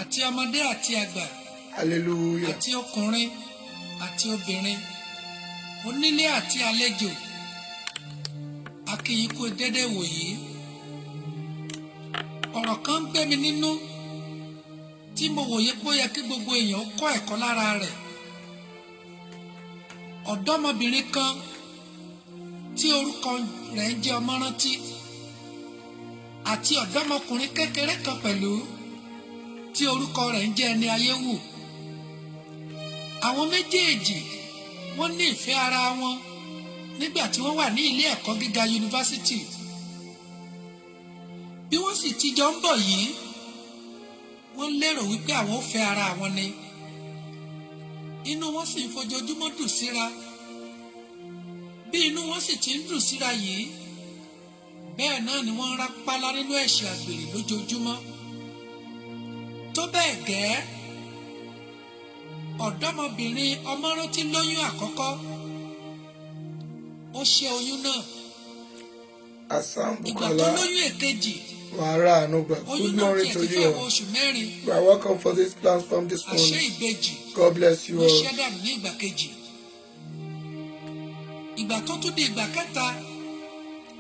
Àti ọmọdé àti àgbà, Hallelujah. àti ọkùnrin àti obìnrin, onílé àti àlejò, a kí yín kú dédé wòyí. Ọ̀rọ̀ kan ń gbé mi nínú tí mo wòye pé ó yẹ kí gbogbo èèyàn kọ́ ẹ̀kọ́ lára rẹ̀. Ọ̀dọ́mọbìnrin kan tí orúkọ rẹ̀ ń jẹ́ Ọmọrántí àti ọ̀dọ́mọkùnrin kékeré kan pẹ̀lú tí orúkọ rẹ̀ ń jẹ́ Ẹni Ayéwù. Àwọn méjèèjì, wọ́n ní ìfẹ́ ara wọn nígbà tí wọ́n wà ní ilé ẹ̀kọ́ gíga yunifásítì. Bí wọ́n sì ti jọ ń bọ̀ yìí, wọ́n lérò wípé àwọn ò fẹ́ ara àwọn ni. Inú wọn sì ń fojoojúmọ́ dùn síra. Bí inú wọn sì ti ń dùn síra yìí, bẹ́ẹ̀ náà ni wọ́n ń rápálá nínú ẹ̀ṣẹ̀ àgbèrè lójoojúmọ́. Tó bẹ́ẹ̀ gẹ́, ọ̀dọ́mọbìnrin Ọmọrántí lóyún àkọ́kọ́. Ó ṣe oyún náà. Hassan Ìgbà tó Bukola, lóyún èkejì, wàhálà àánú gbà. oyún Good náà morning tiẹ̀ to ti you fẹ́ wọ all. oṣù 4. You are welcome for this platform this Àṣé morning. ìbejì God bless you ló all. ṣẹ́ dànù ní ìgbà kejì. Ìgbà tó tún di ìgbà kẹta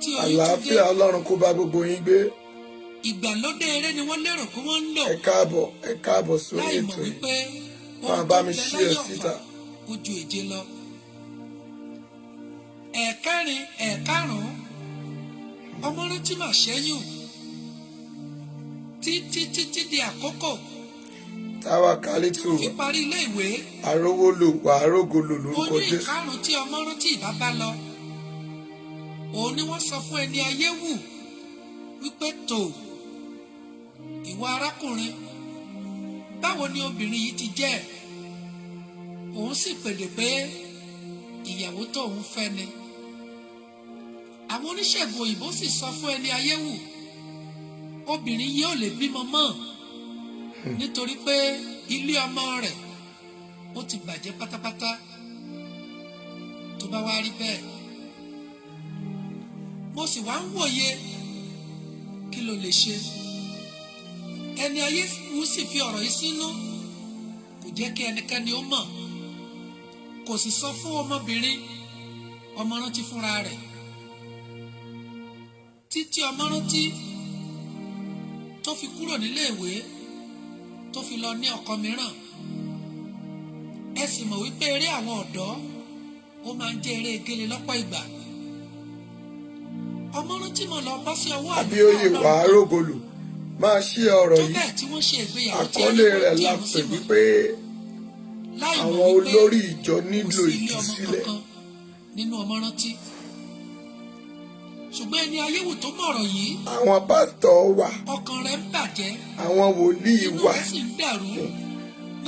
tí oyún tún dé, Àlàáfíà Ọlọ́run kó bá gbogbo yín gbé. ìgbàlódé eré ni wọ́n lérò pé wọ́n ń lò, Ẹ káàbọ̀, ẹ káàbọ̀ sórí láì mọ̀ ètò yìí. wípé Máa ohun bá tó mi ń bẹ share láyé ọ̀fà síta. ó ju èje lọ. Ẹ̀ẹ̀kẹrin, ẹ̀ẹ̀karùn-ún, Ọmọrántí mà ṣẹ́yún títí títí di àkókò Táwa tí Kálítù, wọ́n fi parí ilé ìwé. Arówólò, wàá rógolò lórúkọ Oyún Jésù. ìkarùn tí Ọmọrántí ìbá bá lọ, òun ni wọ́n sọ fún Ẹni Ayé Wù wípé, "Tó, ìwọ arákùnrin, báwo ni obìnrin yìí ti jẹ́?" Òun sì pèdè pé ìyàwó tóun fẹ́ ni. Àwọn oníṣègùn òyìnbó sì sọ fún Ẹni Ayé Wù, obìnrin yìí ò lè bímọ mọ́, nítorí pé ilé ọmọ rẹ̀ ó ti bàjẹ́ pátápátá. Tó bá wá rí bẹ́ẹ̀, mo sì wá ń wòye, kí ló lè ṣe? Ẹni Ayé Wù sì fi ọ̀rọ̀ yìí sínú, kò jẹ́ kí ẹnikẹ́ni ó mọ̀, kò sì sọ fún ọmọbìnrin Ọmọrántí fúnra rẹ̀, títí Ọmọrántí tó fi kúrò níléèwé, tó fi lọ ní ọkọ mìíràn. Ẹ sì mọ̀ wípé eré àwọn ọ̀dọ́, ó máa ń jẹ́ eré egéle lọ́pọ̀ ìgbà. Ọmọrántí mọ̀ lọ bọ́ sí ọwọ́ àlùfáà Abíóyè, Ọlọ́run wàá kan. rógolò. Máa ṣí ọ̀rọ̀ Tó yìí. bẹ́ẹ̀ tí wọ́n ṣe ìgbéyàwó tí Àkọlé ẹni rẹ̀ tí la ìrun pè sì mọ̀, wípé láì mọ̀ àwọn wípé olórí ìjọ kò nílò sí ilé ọmọ ìtúsílẹ̀. kankan nínú Ọmọrántí. Ṣùgbọ́n Ẹni Ayéwù tó mọ̀rọ̀ yìí, Àwọn pásítọ̀ wà, ọkàn rẹ̀ ń bàjẹ́, àwọn wòlíì inú wà, rẹ̀ sì ń dàrú,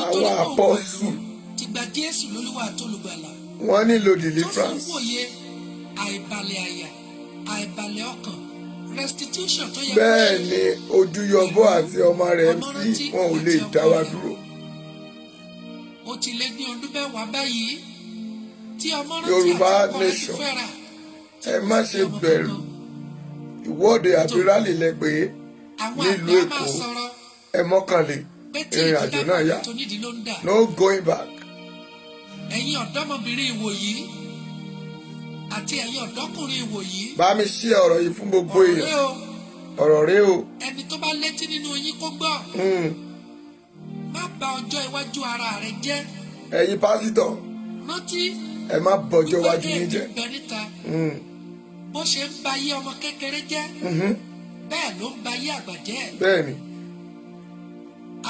àwọn nítorí pé òun àpọ́sù, pẹ̀lú ti gba Jésù lólúwa àti olùgbàlà, wọ́n nílò tó sì ń deliverance. wòye àìbalẹ̀ àyà, àìbalẹ̀ ọkàn, restitution tó yẹ kó Bẹ́ẹ̀ ṣe ni Ojúyọbọ pẹ̀lú àti ọmọ rẹ̀ MC, Ọmọrántí wọn ò lè àti ọkọ dá wa rẹ̀. dúró. Ó ti lé ní ọdún 10 báyìí tí Ọmọrántí àti Yorùbá ọkọ rẹ̀ ti nation, fẹ́ra, tí ẹ kò má sì sí ṣe ọmọ bẹ̀rù. kankan. Ìwọ́de Tó àbí rally lẹ pé àwọn nílùú àgbà máa Èkó, sọ̀rọ̀ ẹ mọ́kànlé, pé tí ìrìn ìdí àjò bá náà gbọ́dọ̀ yá. tó nídìí ló ń dà. No going back. Ẹ̀yin ọ̀dọ́mọbìnrin ìwòyí àti ẹ̀yin ọ̀dọ́kùnrin ìwòyí, Bá mi ṣí ọ̀rọ̀ yìí fún gbogbo ọ̀rọ̀ èèyàn. rẹ o. Ọ̀rọ̀ rẹ o. Ẹni tó bá létí nínú yín kó gbọ́. Má bà ọjọ́ iwájú ara rẹ jẹ́. Ẹ̀yin pásítọ̀, Rántí ẹ má bọjọ́ wípé iwájú yín éèdì jẹ́. ń bẹ níta. Bó ṣe ń ba ayé ọmọ kékeré jẹ́, bẹ́ẹ̀ ló ń ba ayé àgbà jẹ́. Bẹ́ẹ̀ ni.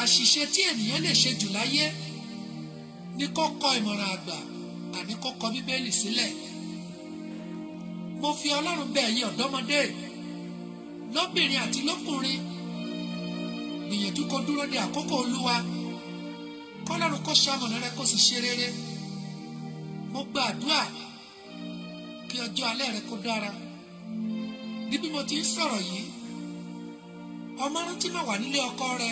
Àṣìṣe tí ènìyàn lè ṣe jù láyé ní kó kọ ìmọ̀ràn àgbà, àní kó kọ Bíbélì sílẹ̀. Mo fi Ọlọ́run bẹ̀ ẹ̀yin ọ̀dọ́mọdé, lóbìnrin àti lọ́kùnrin, gbìyànjú kó dúró de àkókò Olúwa, kọ́lọ́run kó ṣamọ̀nà rẹ, kó sì ṣe rere. Mo gba àdúrà kí ọjọ́ alẹ́ rẹ kó dára. Bí mo ti ń sọ̀rọ̀ yìí, Ọmọrántí mà wà nílé ọkọ rẹ.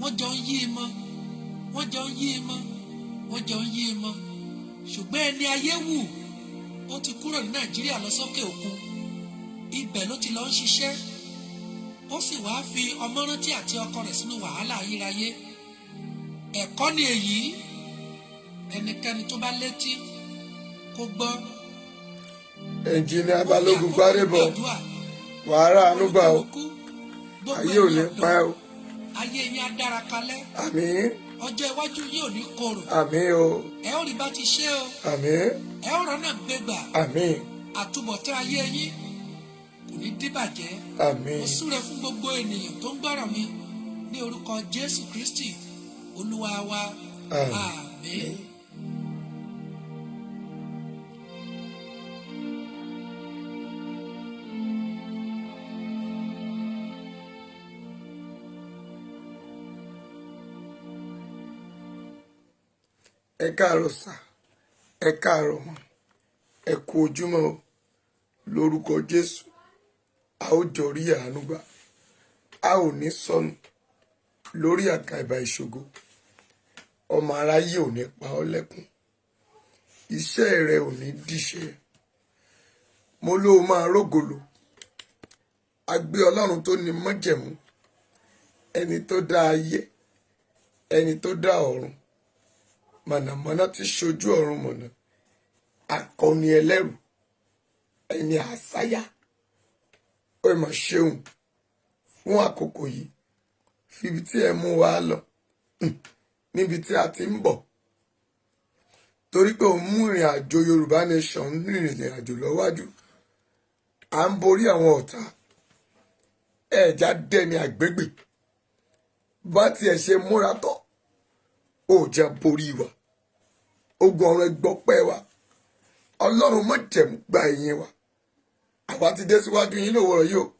Wọ́n jọ ń yí i mọ́, wọ́n jọ ń yí i mọ́, wọ́n jọ ń yí i mọ́. Ṣùgbọ́n Ẹni Ayé Wù ó ti kúrò ní Nàìjíríà lọ sókè òkun. Ibẹ̀ ló ti lọ ń ṣiṣẹ́. Ó sì wáá fi Ọmọrántí àti ọkọ rẹ̀ sínú wàhálà ayérayé. Ẹ̀kọ́ ni èyí. Ẹnikẹ́ni tó bá létí kó gbọ́. Ẹnjìnìà Mo fi Balógun àkókò yìí Gbádébọ̀, gbàdúrà. Wàhálà àánú gbà o. Olúkúlùkù, gbogbo Ayé ò ní ẹ̀yin pa ọ̀dọ́, ẹ́ o. ayé yín á dára kalẹ̀. Àmín. Ọjọ́ iwájú yìí ò ní korò. Àmín o. Ẹ ó rí bá ti ṣe o. Àmín. Ẹ ó rọ́nà gbégbà. Àmín. Àtúbọ̀tán ayé yín kò ní díbàjẹ́. Àmín. Mo súre fún gbogbo ènìyàn tó ń gbọ́rọ̀ mi ní orúkọ Jésù Kristi Olúwa wa. Àmín. Àmín. Ẹ káàárọ̀ sà, ẹ káàárọ̀ mọ́, ẹ kú ojúmọ́ o. Lórúkọ Jésù, a ó jọ rí àánú gbà. A ò ní sọnù lórí àkàìbà ìṣògo. Ọmọ aráyé ò ní pa ọ́ lẹ́kún, iṣẹ́ rẹ ò ní díṣẹ́. Mo ló máa rógòlò. A gbé Ọlọ́run tó ní májẹ̀mú, ẹni tó dá ayé, ẹni tó dá ọ̀run, mọ̀nàmọ́ná tí ṣojú ọ̀run mọ̀nà, akọni ẹlẹ́rù, ẹni àsáyá. Ó mà ṣeun fún àkókò yìí. Fibi tí ẹ mú wa lọ, níbi tí a ti ń bọ̀, torí pé òun mú ìrìn àjò Yorùbá Nation ń rìnrìn àjò lọ́wájú. À ń borí àwọn ọ̀tá ẹ̀já dẹ́ni àgbégbè bá tiẹ̀ ṣe múra tọ́ ò jẹ́ borí wa. Ogun ọ̀run, ẹgbọ́pẹ́ wa. Ọlọ́run mọ̀jẹ̀mú, gba ìyìn wa. Àwa ti dé síwájú yín lówùrọ̀ yìí o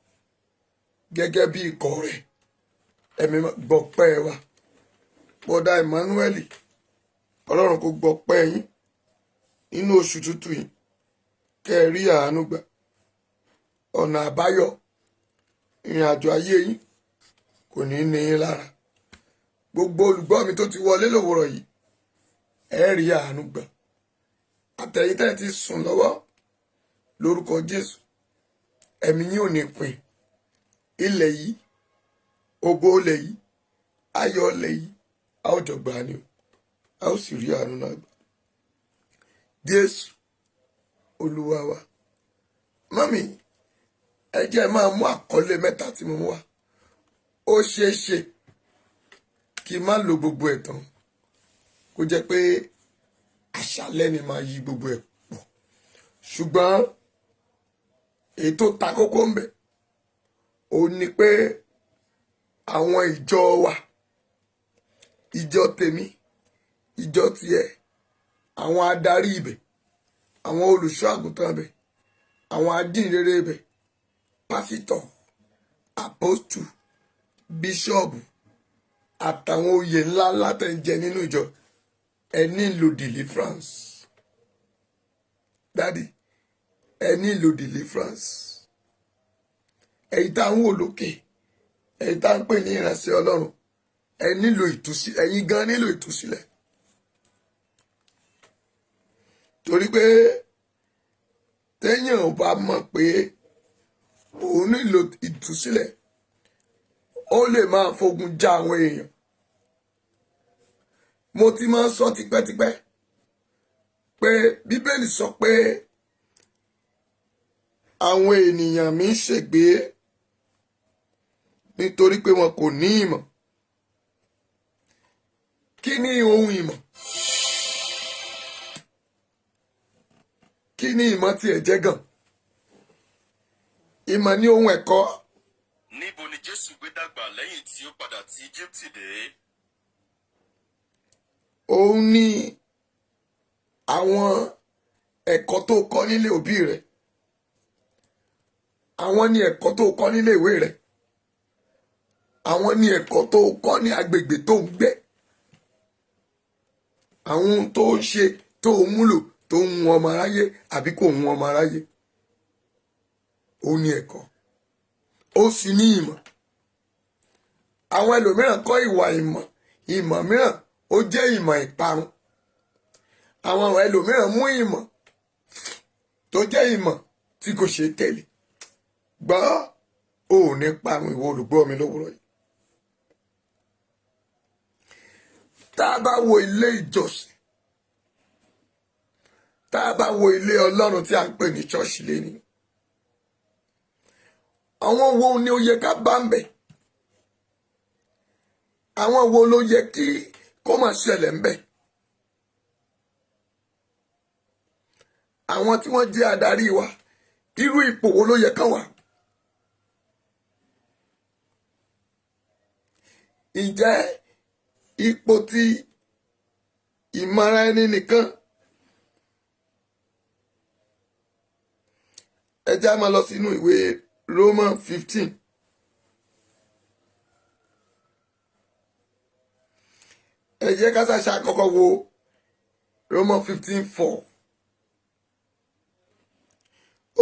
gẹ́gẹ́ bí ikọ̀ rẹ̀. Ẹ̀mí gbọ́pẹ́ wa. Bọ́dà Emmanuel, Ọlọ́run kò gbọ́pẹ́ yín nínú oṣù tuntun yìí, kẹ́ ẹ rí àánú gbà. Ọ̀nà àbáyọ ìrìn àjò ayé yín kò ní ní yín lára. Gbogbo olùgbọ́ mi tó ti wọlé lówùrọ̀ yìí, ẹ rí àánú gbà. Àtẹ̀yìn tẹ́ ẹ ti sùn lọ́wọ́, lórúkọ Jésù, ẹ̀mí yín ò ní pin. Ilẹ̀ yìí, ògo ilẹ̀ yìí, ayọ̀ ilẹ̀ yìí, a ó jọ gbà á ni o, a ó sì rí àánú náà gbà. Jésù Olúwa wa. Mummy, ẹ jẹ́ máa mú àkọlé mẹ́ta tí mo mú wá. Ó ṣeé ṣe kí n má lo gbogbo ẹ̀ tán, kó jẹ́ pé àṣálẹ́ ni máa yí gbogbo ẹ̀ pọ̀, ṣùgbọ́n èyí tó ta kókó ń bẹ̀ ó ní pé àwọn ìjọ wa, ìjọ tèmi, ìjọ tiẹ̀, àwọn adarí ibẹ̀, àwọn olùṣọ́ àgùntàn ibẹ̀, àwọn ajíhìnrere ibẹ̀, pásítọ̀, àpọ́stù, bíṣọ́ọ̀bù àtàwọn oyè ńláńlá tẹ̀ ń jẹ nínú ìjọ, ẹ nílò deliverance. Daddy, ẹ nílò deliverance. Ẹ̀yin tá ń wò lókè, ẹ̀yin tá ń pè ní ìránṣẹ́ Ọlọ́run, ẹ nílò ìtúsílẹ̀. Ẹ̀yin gan nílò ìtúsílẹ̀, torí pé téèyàn ò bá mọ̀ pé òun nílò ìtúsílẹ̀, ó lè máa fogun já àwọn èèyàn. Mo ti máa ń sọ tipẹ́tipẹ́ pé Bíbélì sọ pé àwọn ènìyàn mi ń ṣègbé nítorí pé wọn kò ní ìmọ̀. Kí ni ohun ìmọ̀? Kí ni ìmọ̀ tiẹ̀ jẹ́ gan? Ìmọ̀ ní ohun ẹ̀kọ́. Níbo ni Jésù gbé dàgbà lẹ́yìn tí ó padà ti Íjíbítì dé? Òun ní àwọn ẹ̀kọ́ tó kọ́ nílé òbí rẹ̀, àwọn ní ẹ̀kọ́ tó kọ́ nílé ìwé rẹ̀, àwọn ní ẹ̀kọ́ tó kọ́ ní agbègbè tó ń gbé, àwọn ohun tó ń ṣe, tó ń múlò, tó ń hun ọmọ aráyé àbí kò hun ọmọ aráyé. Ó ní ẹ̀kọ́, ó sì ní ìmọ̀. Àwọn ẹlòmíràn kọ́ ìwà ìmọ̀, ìmọ̀ mìíràn ó jẹ́ ìmọ̀ ìparun. Àwọn ẹlòmíràn mú ìmọ̀ tó jẹ́ ìmọ̀ tí kò ṣeé tẹ̀lé gbọ́. Ó ò ní parun, ìwọ olùgbọ́ mi lówùúrọ̀ yìí. Tá a bá wo ilé ìjọsìn, tá a bá wo ilé Ọlọ́run tí a ń pè ní ṣọ́ọ̀ṣì lẹ́ni, àwọn wo ni ó yẹ ká bá ń bẹ̀? Àwọn wo ló yẹ kí kó máa ṣẹlẹ̀ ń bẹ̀? Àwọn tí wọ́n jẹ́ adarí wa, irú ipò wo ló yẹ kán wà? Ǹjẹ́ ipò tí ìmọ̀ra ẹni nìkan? Ẹ já máa lọ sínú ìwé Roman 15. Ẹ jẹ́ ká ṣàṣà kọ́kọ́ wo Roman 15:4.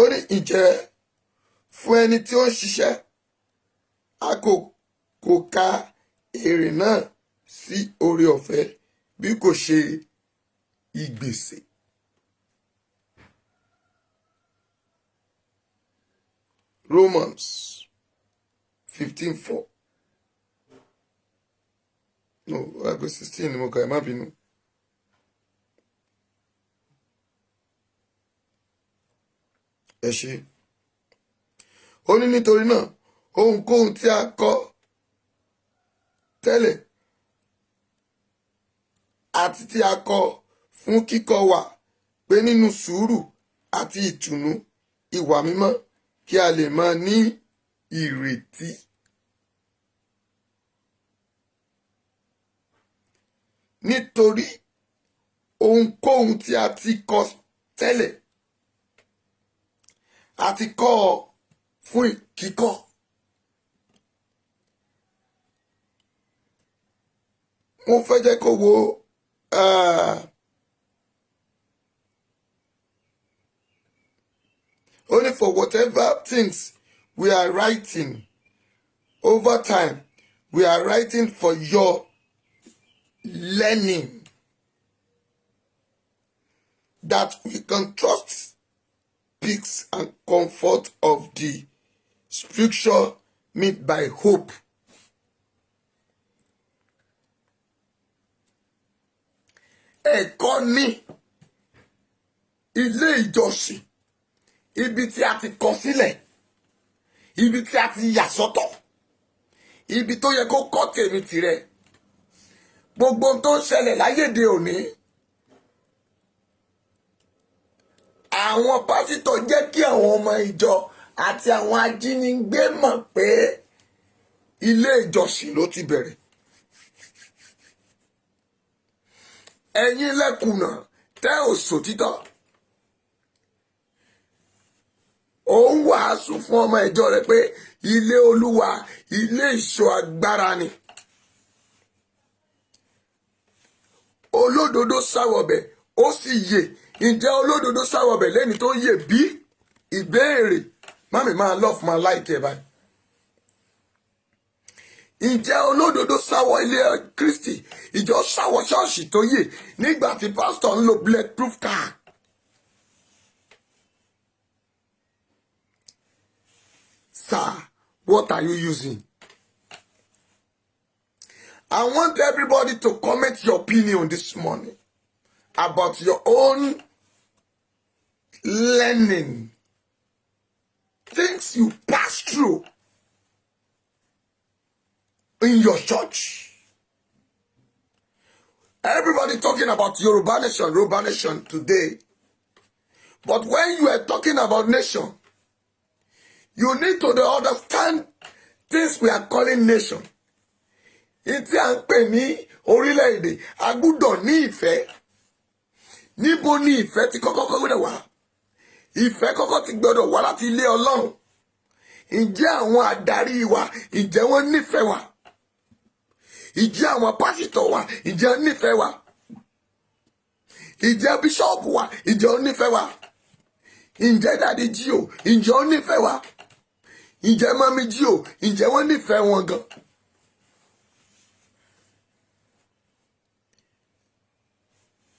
Ó ní, ǹjẹ́ fún ẹni tí ó ń ṣiṣẹ́, a kò ka èrè náà sí oore ọ̀fẹ́ bí kò ṣe ìgbèsè. Romans 15:4. No, ẹgbẹ́ 16 ni mo kà, ẹ má bínú. Ẹ ṣé. Ó ní nítorí náà, ohunkóhun tí a kọ tẹ́lẹ̀ àti tí a kọ fún kíkọ́ wa pé nínú sùúrù àti ìtùnú ìwà mímọ́ kí a lè máa ní ìrètí. Nítorí ohunkóhun tí a ti kọ tẹ́lẹ̀, a ti kọ́ ọ fún kíkọ́. Mo fẹ́ jẹ́ kó wo only for whatever things we are writing over time, we are writing for your learning, that we can trust peace and comfort of the scripture made by hope. Ẹ̀kọ́ ní ilé ìjọsìn, ibi tí a ti kọ sílẹ̀, ibi tí a ti yà sọ́tọ̀, ibi tó yẹ kó kọ́ tèmi tìrẹ. Gbogbo ohun tó ń ṣẹlẹ̀ láyéde òní, àwọn pásítọ̀ jẹ́ kí àwọn ọmọ ìjọ àti àwọn ajínigbé mọ̀ pé ilé ìjọsìn ló ti bẹ̀rẹ̀. Ẹ̀yin lẹ́kùnà tẹ́ ò sòtítọ́. Ó ń wàásù fún ọmọ ìjọ rẹ pé ilé Olúwa, ilé ìṣọ́ agbára ni. Olódodo sáwọ̀bẹ̀, ó sì yè. Ǹjẹ́ olódodo sáwọ̀bẹ̀ lẹ́ni tó yè bí? Ìbéèrè. Mami máa love, máa like ẹ̀ báyìí. Ǹjẹ́ olódodo sáwọ̀ ilé Kristi, ìjọ sáwọ̀ ṣọ́ọ̀ṣì tó yè nígbà tí pásítọ̀ ń lo bulletproof car? Sir, what are you using? I want everybody to comment your opinion this morning about your own learning, things you pass through in your church. Everybody talking about Yoruba nation, Yoruba nation today. But when you are talking about nation, you need to understand things we are calling nation. Ìtí à ń pè ní orílẹ̀-èdè, a gbúdọ̀ ní ìfẹ́. Níbo ni ìfẹ́ ti kọ́kọ́ gbọ́dọ̀ wá? Ìfẹ́ kọ́kọ́ ti gbọ́dọ̀ wá láti ilé Ọlọ́run. Ǹjẹ́ àwọn adarí wa, ǹjẹ́ wọ́n nífẹ̀ẹ́ wa? Ǹjẹ́ àwọn pásítọ̀ wa, ǹjẹ́ wọ́n nífẹ̀ẹ́ wa? Ǹjẹ́ bíṣọ́ọ̀bù wa, ǹjẹ́ wọ́n nífẹ̀ẹ́ wa? Ǹjẹ́ daddy G.O, ǹjẹ́ wọ́n nífẹ̀ẹ́ wa? Ǹjẹ́ mummy G.O, ǹjẹ́ wọ́n nífẹ̀ẹ́ wọn gan?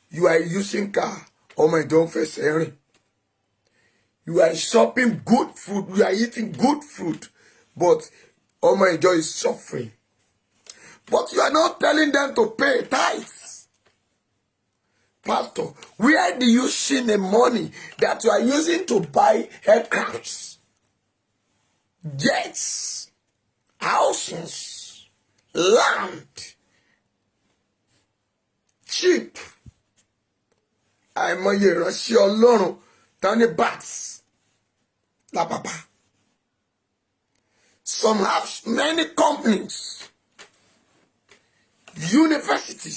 You are using car, ọmọ ìjọ ń fẹsẹ̀ rìn. You are shopping good food, you are eating good food, But ọmọ ìjọ is suffering, but you are not telling them to pay tithes. Pastor, where do you see the money that you are using to buy aircrafts, jets, houses, land, cheap? Àìmọye ìránṣẹ́ Ọlọ́run tán ní bats lápapà. Some have many companies, university.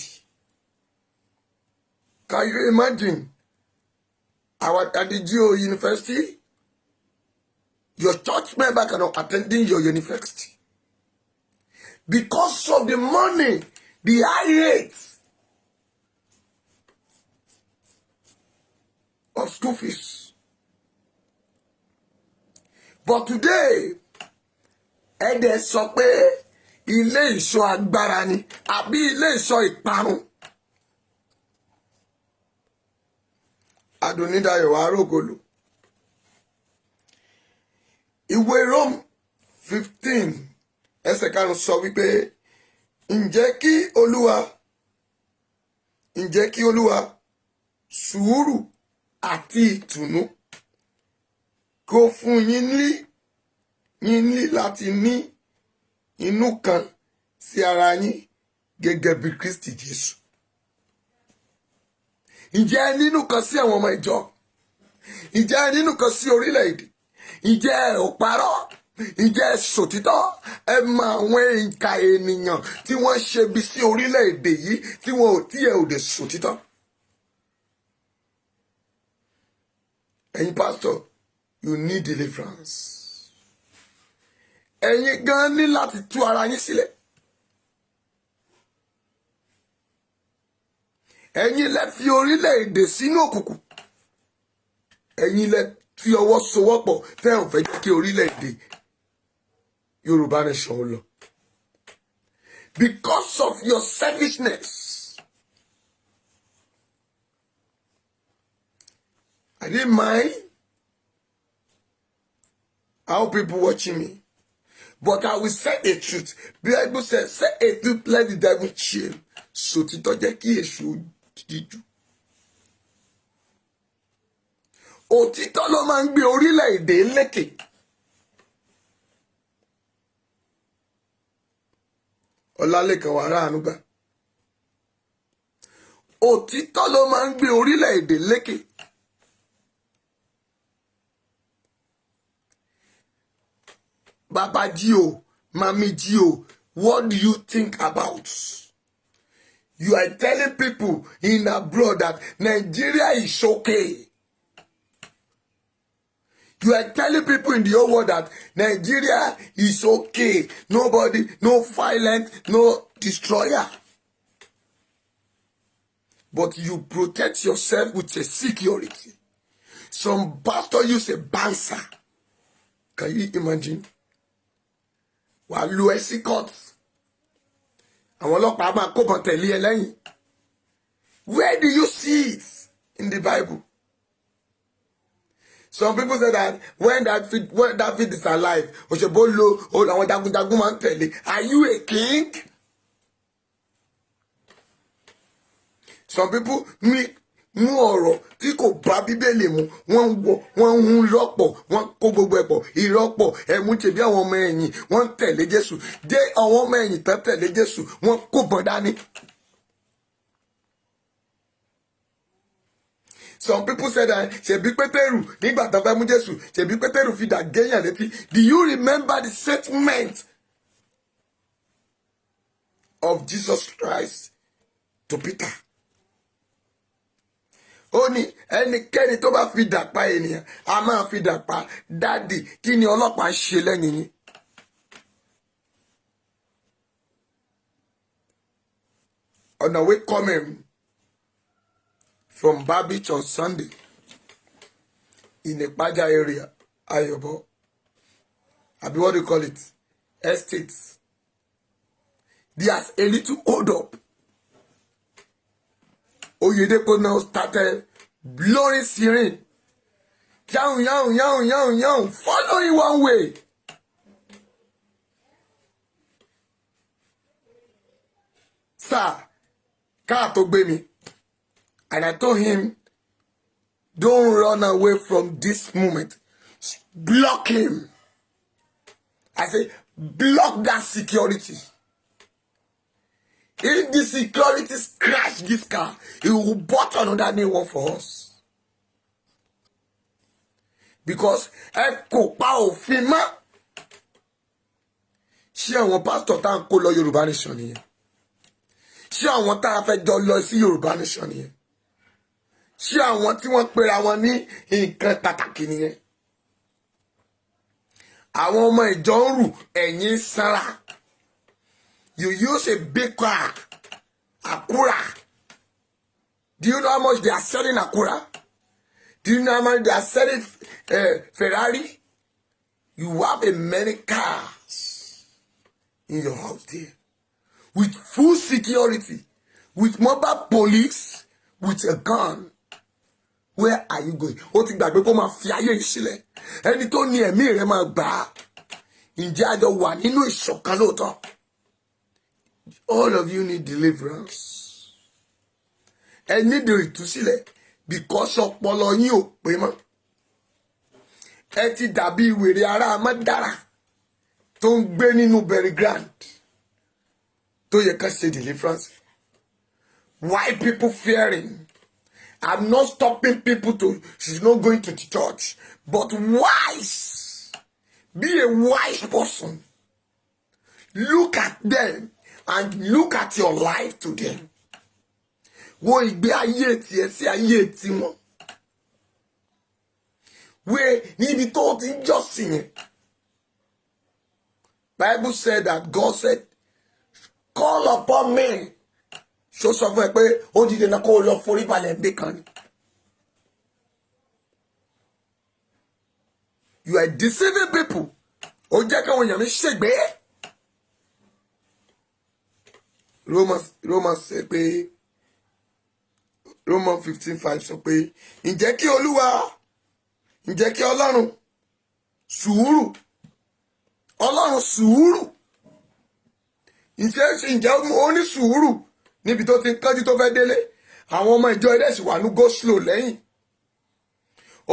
Can you imagine our at the Geo University, your church member cannot attending your university because of the money, the high rates of school fees. But today, ẹ dẹ̀ sọ pé ilé ìṣọ́ agbára ni àbí ilé ìṣọ́ ìparun. Adùnnídayọ̀ arógolo. Ìwé Rome 15 ẹsẹ̀ 5 sọ wípé, Ǹjẹ́ kí Olúwa sùúrù àti ìtùnú kó fún yín ní láti ní inú kan sí ara yín gẹ́gẹ́ bí Kristi Jésù. Ǹjẹ́ ẹ nínú kan sí àwọn ọmọ ìjọ? Ǹjẹ́ ẹ nínú kan sí orílẹ̀-èdè? Ǹjẹ́ ẹ ò parọ́? Ǹjẹ́ ẹ sòtítọ́? Ẹ mọ àwọn ìka ènìyàn tí wọ́n ṣe bí sí orílẹ̀-èdè yìí tí wọn ò tí ẹ ò dé sòtítọ́. Ẹ̀yin pastor, you need deliverance. Ẹ̀yin gan ní láti tú ara yín sílẹ̀. Ẹ̀yin lẹ fi orílẹ̀-èdè sínú òkùnkùn. Ẹ̀yin lẹ fi ọwọ́ sowọ́pọ̀ tẹ́ ò fẹ́ jẹ́ kí orílẹ̀-èdè Yorùbá nation ó lọ. Because of your selfishness. I didn't mind how people watching me, but I will say the truth. Bible says, "Say a truth, let the devil chill." Sòtítọ́, jẹ́ kí èṣù díjú. Òtítọ́ ló máa ń gbé orílẹ̀-èdè lékè. Ọlálékan wàrà ànúgbà. Òtítọ́ ló máa ń gbé orílẹ̀-èdè lékè. Baba Gio, Mami Gio, what do you think about? You are telling people in abroad that Nigeria is okay. You are telling people in the whole world that Nigeria is okay. Nobody, no violence, no destroyer. But you protect yourself with a security. Some pastor use a bouncer. Can you imagine? Wàá lu ẹ sí court. Àwọn ọlọ́pàá máa kó bọn tẹ̀lé ẹ lẹ́yìn. Where do you see it in the Bible? Some people say that when David is alive, òṣèbó lo àwọn jagunjagun máa ń tẹ̀lé. Are you a king? Some people ní mú ọ̀rọ̀ tí kò bá Bíbélì mu, wọ́n ń wọ, wọ́n ń hun lọ́pọ̀, wọ́n kó gbogbo ẹ̀ pọ̀, ìrọ́pọ̀ ẹ̀mú tèbí. Àwọn ọmọ ẹ̀yìn wọ́n ń tẹ̀lé Jésù dé. Àwọn ọmọ ẹ̀yìn tán tẹ̀lé Jésù, wọ́n kó bọ̀n dání. Some people said that ṣebí Pétérù, nígbà tó fẹ́ mú Jésù, ṣebí Pétérù fi dà géèyàn létí. Do you remember the statement of Jesus Christ to Peter? Ó ní ẹnikẹ́ni tó bá fi dà pa ènìyàn, a máa fi dà pa. Daddy, kí ni ọlọ́pàá ń ṣe lẹ́yìn yín? On the way coming from Babich on Sunday in Ipaja area, Ayobo, abi what do you call it, estate, there's a little hold up. Oyedepo now started blowing siren, yahoo, yahoo, yahoo, yahoo, yahoo, following one way. Sir, káà tó gbé mi, and I told him, "Don't run away from this moment. Block him." I say, "Block that security. If the security crash this car, he will bought another new one for us." Because ẹ kò pa òfin mọ́. Ṣé àwọn pásítọ̀ tá à ń kó lọ Yorùbá Nation nìyẹn? Ṣé àwọn tá a fẹ́ jọ lọ sí Yorùbá Nation nìyẹn? Ṣé àwọn tí wọ́n pera wọn ní nǹkan pàtàkì nìyẹn? Àwọn ọmọ ìjọ ń rù, ẹ̀yìn sanra. You use a big car, Acura. Do you know how much they are selling Acura? Do you know how much they are selling Ferrari? You have a many cars in your house there with full security, with mobile police, with a gun. Where are you going? Ó ti gbàgbé kó máa fi ayé yìí sílẹ̀. Ẹni tó ní ẹ̀mí rẹ̀ máa gbà á. Ǹjẹ́ àjọ wà nínú ìṣọ̀kan lóòótọ́? All of you need deliverance. Ẹ nídìí ìtúsílẹ̀ because ọpọlọ yín ò pé mọ́. Ẹ ti dàbí wèrè ará Mádàrà tó ń gbé nínú Berry Grand tó yẹ ká ṣe deliverance. Why people fearing? I'm not stopping people to she's not going to the church, but wise. Be a wise person. Look at them and look at your life to them. Wo ìgbé ayé tiẹ̀ sí ayé tiwọn. Wé níbi tó ti ń jọ́sìn yẹn. Bible said that God said, "Call upon me." Ṣó sọ fún ẹ pé ó dìde náà kó o lọ forí balẹ̀ bí kan ni? You are deceiving people. Ó jẹ́ káwọn èèyàn mi ṣègbé. Romans sọ pé, Romans 15:5 sọ pé, ǹjẹ́ kí Olúwa, ǹjẹ́ kí Ọlọ́run sùúrù, Ọlọ́run sùúrù, ǹjẹ́ ó ní sùúrù níbi tó ti ń kánjú tó fẹ́ délé. Àwọn ọmọ ìjọ ẹlẹ́sìn wà ní go slow lẹ́yìn.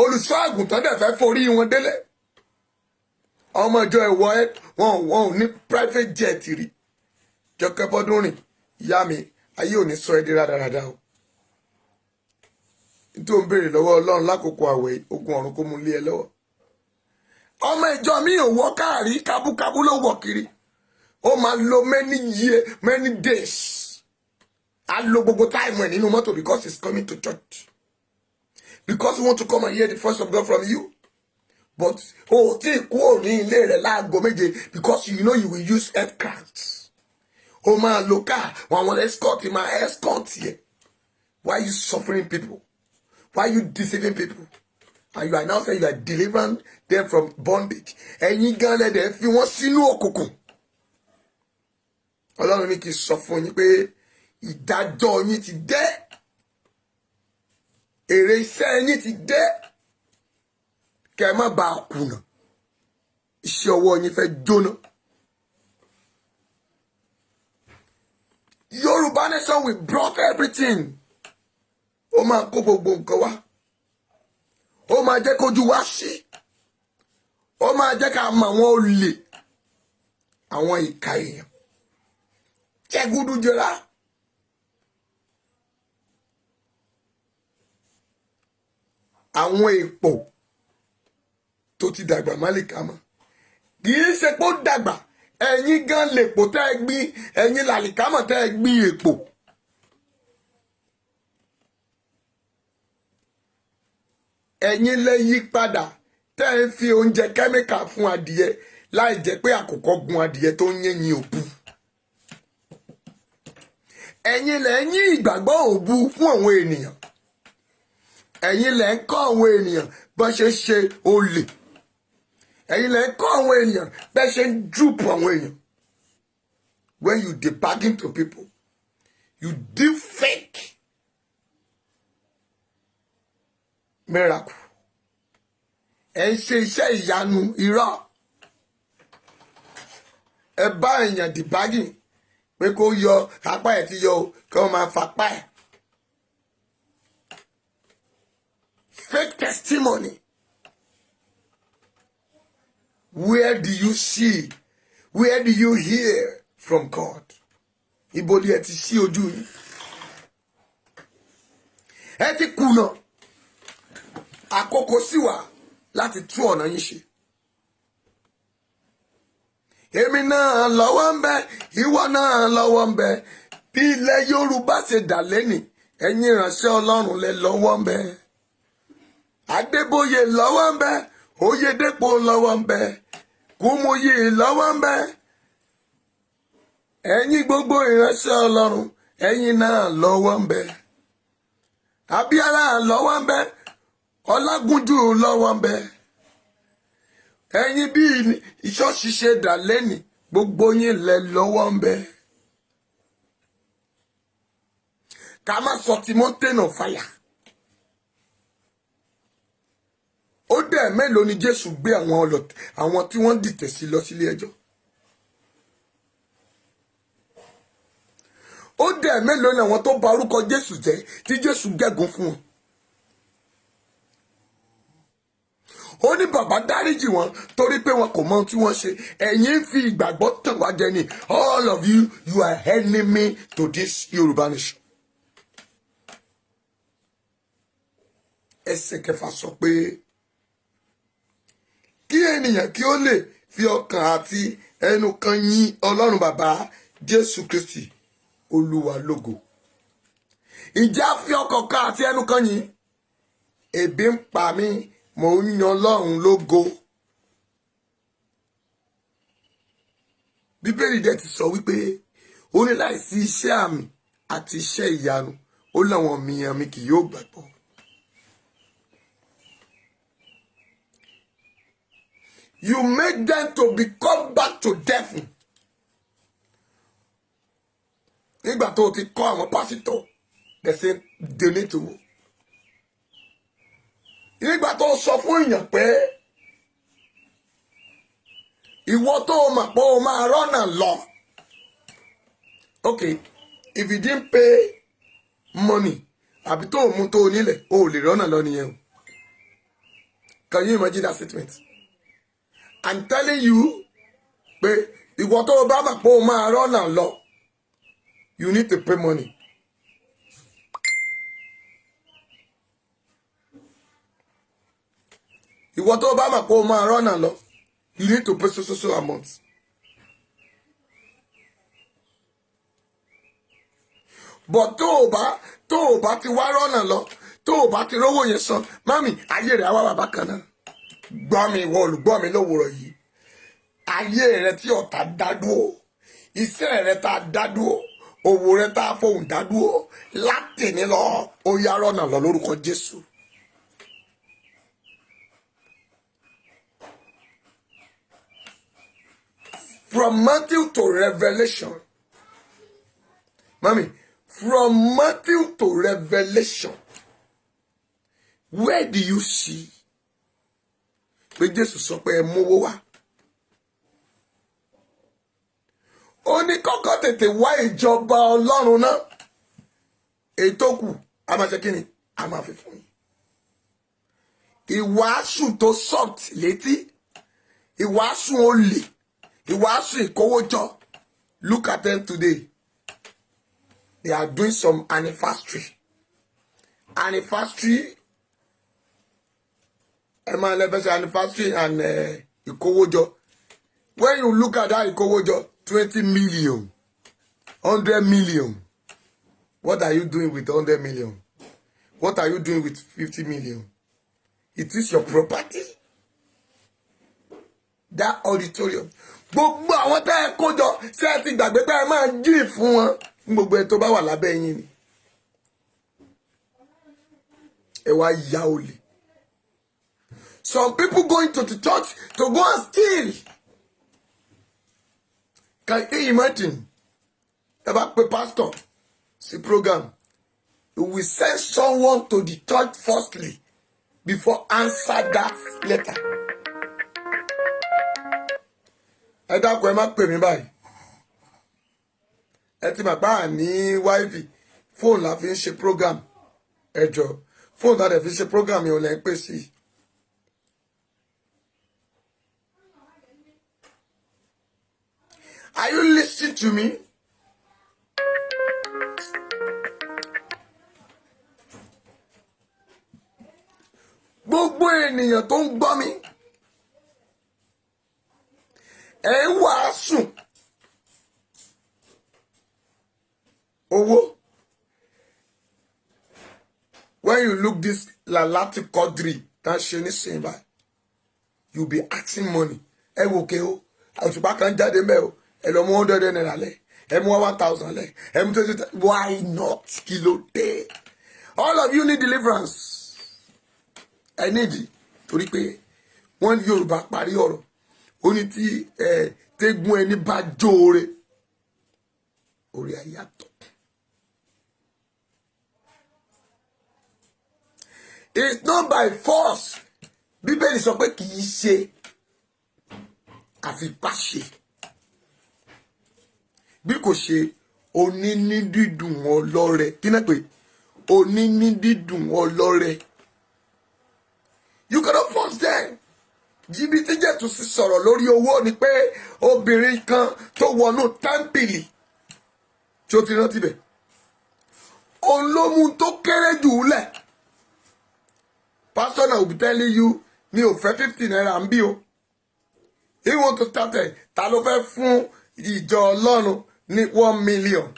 Olùṣọ́ àgùntàn dẹ̀ fẹ́ forí wọn délé. Ọmọ ìjọ ẹ̀wọ̀ wọn ò ní private jet rí. Jọkẹ́ Bọ́dún rìn, ìyá mi, ayé ò ní sọ ẹ́ di rádaràda o. Tó ń béèrè lọ́wọ́ Ọlọ́run lákòókò àwẹ̀, ogun ọ̀run kó mú lé ẹ lọ́wọ́. Ọmọ ìjọ mi ò wọ káàrí, kábúkábú ló wọ̀ kiri. Ó máa lo many year, many days, á lo gbogbo time ẹ̀ nínú mọ́tò because he's coming to church, because he want to come and hear the voice of God from you. But o tí kúrò ní ilé rẹ̀ láago 7 because you know you will use aircraft. O máa lo car wọn, àwọn escort máa escort yẹ. Why you suffering people? Why you deceiving people? And you are now saying you are delivering them from bondage. Ẹ̀yin gan lẹ́dẹ̀ fi wọ́n sínú òkùnkùn. Ọlọ́run ní kí n sọ fún yín pé ìdájọ́ yín ti dé, èrè iṣẹ́ yín ti dé. Kẹ́ ẹ má bàa kùnà, iṣẹ́ ọwọ́ yín fẹ́ jóná. Yorùbá Nation will brought everything. Ó máa kó gbogbo nǹkan wá. Ó máa jẹ́ kójú wá sí. Ó máa jẹ́ ká mọ àwọn olè, àwọn ìka èèyàn jẹgúdújẹrá. Àwọn èpò tó ti dàgbà má lè kà mọ́. Kì í ṣe pé ó dàgbà, ẹ̀yin gan lèpò tẹ́ ẹ gbin, ẹ̀yin làlìkámọ̀ tẹ́ ẹ gbin èpò. Ẹ̀yin lẹ yí padà tẹ́ ẹ ń fi oúnjẹ kẹ́míkà fún adìyẹ láì jẹ́ pé àkùkọ gun adìyẹ tó ń yẹ̀yìn òbu. Ẹ̀yin lẹ ń yí ìgbàgbọ́ òbu fún àwọn ènìyàn. Ẹ̀yin lẹ ń kọ́ àwọn ènìyàn bá ṣe ṣe olè. Ẹ̀yin lẹ ń kọ́ àwọn ènìyàn bá ṣe ń dúpọ̀ àwọn èèyàn. When you dey bargain to people, you do fake miracle. Ẹ ń ṣe iṣẹ́ ìyanu irọ́. Ẹ bá èèyàn dìbágìn. Pé kó yọ apá ẹ̀ ti yọ o, kí wọ́n máa fapá ẹ̀. Fake testimony. Where do you see? Where do you hear from God? Ibo ni ẹ ti ṣí ojú yín? Ẹ ti kùnà. Àkókò sì wà láti tún ọ̀nà yín ṣe. Èmi náà lọ́wọ́ ń bẹ, ìwọ náà lọ́wọ́ ń bẹ. Bí ilẹ̀ Yorùbá ṣe dà lẹ́nì, ẹ̀yin ìránṣẹ́ Ọlọ́run lẹ lọ́wọ́ ń bẹ. Adébóyè lọ́wọ́ ń bẹ, Oyèdèpọ̀ lọ́wọ́ ń bẹ, Kúmúyì lọ́wọ́ ń bẹ. Ẹ̀yin gbogbo ìránṣẹ́ Ọlọ́run, ẹ̀yin náà lọ́wọ́ ń bẹ. Abíọ́lá lọ́wọ́ ń bẹ, Ọlágúnjú lọ́wọ́ ń bẹ. Ẹ̀yin bí ìṣọ́ọ̀ṣì ṣe dà lẹ́nì, gbogbo yín lẹ lọ́wọ́ ń bẹ. Ká má sọ ti mountain of fire. Ó dẹ̀ mélòó ni Jésù gbé àwọn ọlọ̀tẹ̀, àwọn tí wọ́n dìtẹ̀ sí lọ sílé ẹjọ́? Ó dẹ̀ mélòó ni àwọn tó bà orúkọ Jésù jẹ́ tí Jésù gégùn fún wọn? Ó ní bàbá dáríjì wọn torí pé wọn kò mọ ohun tí wọ́n ṣe. Ẹ̀yin ń fi ìgbàgbọ́ tàn wá jẹ ni. All of you, you are enemy to this Yorùbá nation. Ẹsẹ̀ kẹfà sọ pé kí ènìyàn kí ó lè fi ọkàn àti ẹnu kan yìn Ọlọ́run Bàbá Jésù Kristi Olúwa lógo. Ìjà fi ọkàn kan àti ẹnu kan yìn. Ebi ń pa mí, mò ń yan Ọlọ́run lógo. Bíbélì dẹ̀ ti sọ wípé ó ní láìsí iṣẹ́ àmì àti iṣẹ́ ìyanu, ó láwọn mìíràn mi kì yóò gbàgbọ́. You make them to become back to death. Nígbà tó o ti kọ́ àwọn pásítọ̀, they say donate owó. Nígbà tó o sọ fún èèyàn pé ìwọ tó o mọ̀ pé o máa rọ́nà lọ. Okay, if you didn't pay money, àbí tó o mú tó o nílẹ̀, o ò lè rọ́nà lọ nìyẹn o. Can you imagine that statement? I'm telling you pé ìwọ tó o bá mọ̀ pé o máa rọ́nà lọ, you need to pay money. Ìwọ tó o bá mọ̀ pé o máa rọ́nà lọ, you need to pay so so so amount. But tó o bá ti wá rọ́nà lọ, tó o bá ti rówó yẹn san, mami, ayé rẹ̀ á wá bàbá kan náà. Gbọ́ mi, ìwọ olùgbọ́ mi lówùrọ̀ yìí. Ayé rẹ tí ọ̀tá dá dúró, iṣẹ́ rẹ tá a dá dúró, òwò rẹ tá a fohùn dá dúró, látìní lọ, ó yá rọ́nà lọ lórúkọ Jésù. From Matthew to Revelation, mami, from Matthew to Revelation, where do you see pé Jésù sọ pé ẹ mówó wá? Ó ní kọ́kọ́ tètè wá ìjọba Ọlọ́run náà, èyí tó kù a máa ṣe kí ni? A máa fi fún yín. Ìwàásù tó soft létí, ìwàásù olè, ìwàásù ìkówójọ. Look at them today. They are doing some anniversary. Anniversary, ẹ máa lẹ́fẹ̀ẹ́ ṣe anniversary and ìkówójọ. When you look at that ìkówójọ, 20 million, 100 million. What are you doing with 100 million? What are you doing with 50 million? It is your property. That auditorium. Gbogbo àwọn tẹ́ ẹ kó jọ, ṣé ẹ ti gbàgbé pé ẹ máa jí fún wọn, fún gbogbo ẹ tó bá wà lábẹ́ yín ni? Ẹ wá ya olè. Some people going to the church to go and steal. Can you imagine? Ẹ bá pe pastor sí program, he will send someone to the church firstly before answer that letter. Ẹ dákun, ẹ má pè mí báyìí. Ẹ ti mà pa à ní wifi, fóònù la fi ń ṣe program. Ẹ jọ, fóònù tá a dẹ̀ fi ṣe program yẹn ò lẹ́ ń pè sí i. Are you listening to me? Gbogbo ènìyàn tó ń gbọ́ mi, ẹ ń wàásù owó. When you look this Lalati Quadri tá a ṣe nísìnyí báyìí, you be asking money. Ẹ wò ké o, àtùpà kan jáde mẹ́ o, ẹ lọ mú ₦100 lẹ̀, ẹ mú 1,000 lẹ̀, ẹ mú 20. Why not? Kí ló dé? All of you need deliverance. Ẹ nídìí torí pé wọ́n ní Yorùbá parí ọ̀rọ̀, ó ní tí ẹ tẹ́gùn ẹni bá jóore, orí ayàtọ̀. It's not by force. Bíbélì sọ pé kì í ṣe àfipáṣe bí kò ṣe onínídídùn ọlọ́rẹ. Kí náà pé onínídídùn ọlọ́rẹ? You cannot force them. Jìbìtì Jésù sì sọ̀rọ̀ lórí owó ni pé obìnrin kan tó wọnú tẹ́ḿpìlì tí ó ti rántí bẹ̀, òun ló mú tó kéré jù ú lẹ̀. Pastor náà will be telling you, mi ò fẹ́ ₦50 ń bí o. He want to start it. Ta ló fẹ́ fún ìjọ Ọlọ́run ní 1 million?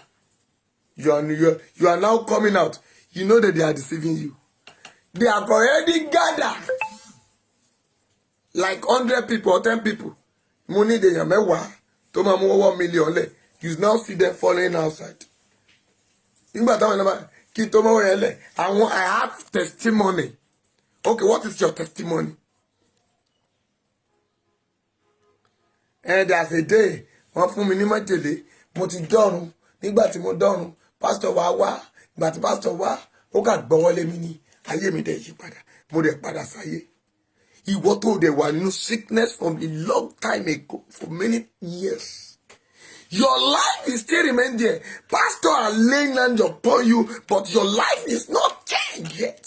You are now coming out. You know that they are deceiving you. They have already gathered like 100 people or 10 people. Mo ní èèyàn 10 tó máa mú 1 million lẹ̀. You now see them following outside. Nígbà táwọn èèyàn bá kí tó mọ́wọ́ yẹn lẹ̀, àwọn, I have testimony. Okay, what is your testimony? And there's a day wọ́n fún mi ní májèlé, mo ti dọ́run. Nígbà tí mo dọ́run, pásítọ̀ wá wá. Ìgbà tí pásítọ̀ wá, ó kà gbọ́wọ́lé mi ní ayé mi dẹ̀ yí padà, mo dẹ̀ padà sáyé. Ìwọ tó dẹ̀ wà nínú sickness from a long time ago, for many years, your life is still remain there. Pastor are laying hand upon you, but your life is not changed yet.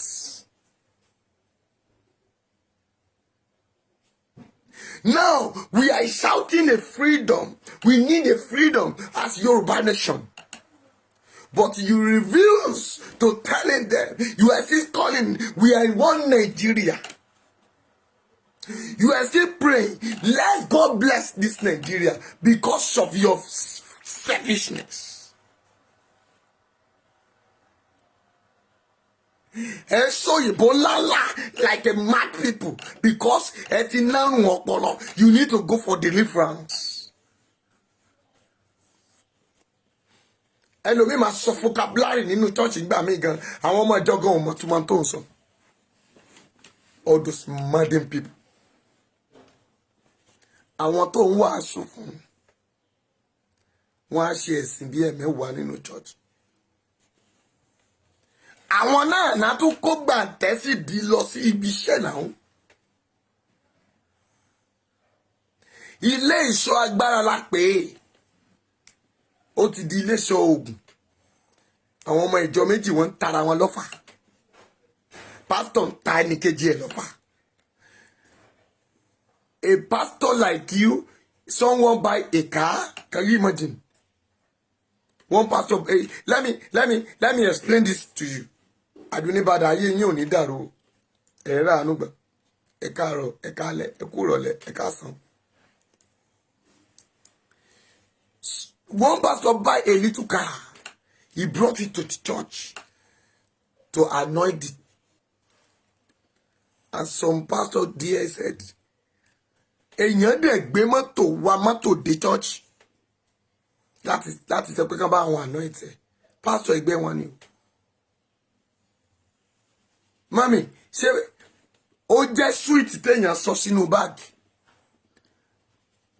Now we are shouting a freedom. We need a freedom as Yoruba nation. But you refuse to telling them. You are still calling, we are in one Nigeria. You are still praying, let God bless this Nigeria, because of your selfishness. Ẹ sọ òyìnbó ńláńlá like a mad people because ẹ ti nárùn ọpọlọ. You need to go for deliverance. Ẹlòmíì máa sọ vocabulary nínú church nígbà míì gan, àwọn ọmọ ìjọ gan ò mọ̀ túmọ̀ tó ń sọ. All those madden people, àwọn tó ń wàásù fún wọn á ṣe ẹ̀sìn bí 10 nínú church. Àwọn náà náà tún kó gbàǹtẹ́ sì di lọ sí ibi iṣẹ́ náà. Ilé ìṣọ́ agbára la pè é, ó ti di ilé ìṣọ́ oògùn. Àwọn ọmọ ìjọ méjì wọ́n ń tara wọn lọ́fà, pásítọ̀ ń ta ẹnìkejì ẹ̀ lọ́fà. A pastor like you, someone buy a car, can you imagine? One pastor, hey, let me explain this to you. Àdúníbàdàn, ayé yín ò ní dàrú, ẹ rà àánú gbà. Ẹ káàárọ̀, ẹ káalẹ́, ẹ kú ìrọ̀lẹ́, ẹ káàsán. One pastor buy a little car. He brought it to the church to anoint it. And some pastor there said, èèyàn dẹ̀ gbé mọ́tò wa mọ́tò dé church láti sọ pé kán bá àwọn anoint ẹ̀. Pastor ẹgbẹ́ wọn ni o. Mami, ṣé ó jẹ́ sweet téèyàn sọ sínú báàgì?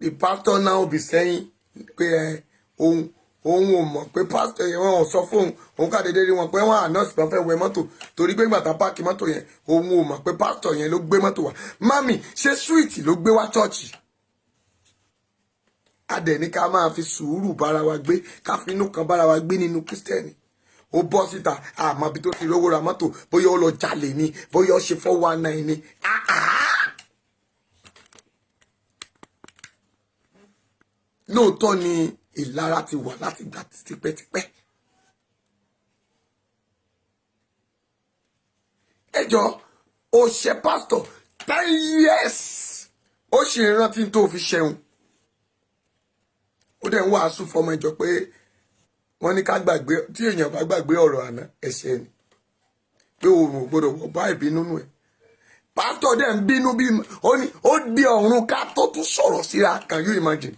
The pastor now be saying pé ẹ òun ò mọ̀ pé pastor yẹn, wọn ò sọ fóun, òun kà déédéé rí wọn pé wọn àná sì fẹ́ wẹ mọ́tò torí pé gbàtà páàkì mọ́tò yẹn, òun ò mọ̀ pé pastor yẹn ló gbé mọ́tò wá. Mami, ṣé sweet ló gbé wá chọ́ọ̀chì? A dẹ̀ ní ká máa fi sùúrù bára wa gbé, ká fi inú kan bára wa gbé nínú Kristẹni. Ó bọ́ síta, àmọ́ ibi tó ti rówó ra mọ́tò, bóyá ó lọ jalè ni, bóyá ó ṣe 419 ni. Ah, ah! Lóòótọ́ ni ìlara ti wà láti gbà tipẹ́tipẹ́. Ẹ jọ, ó ṣe pásítọ̀ 10 years, ó sì ń rántí tó fi ṣẹun. Ó dẹ̀ ń wàásù fọmọ ìjọ pé wọ́n ní ká gbàgbé. Tí èèyàn bá gbàgbé ọ̀rọ̀ àná, ẹ̀ṣẹ̀ ni, pé òun ò gbọdọ̀ wọ̀ bá ìbínú nù ẹ̀. Pásítọ̀ dẹ̀ ń bínú bí ó ní ó di ọ̀run ká tó tún sọ̀rọ̀ síra. Can you imagine?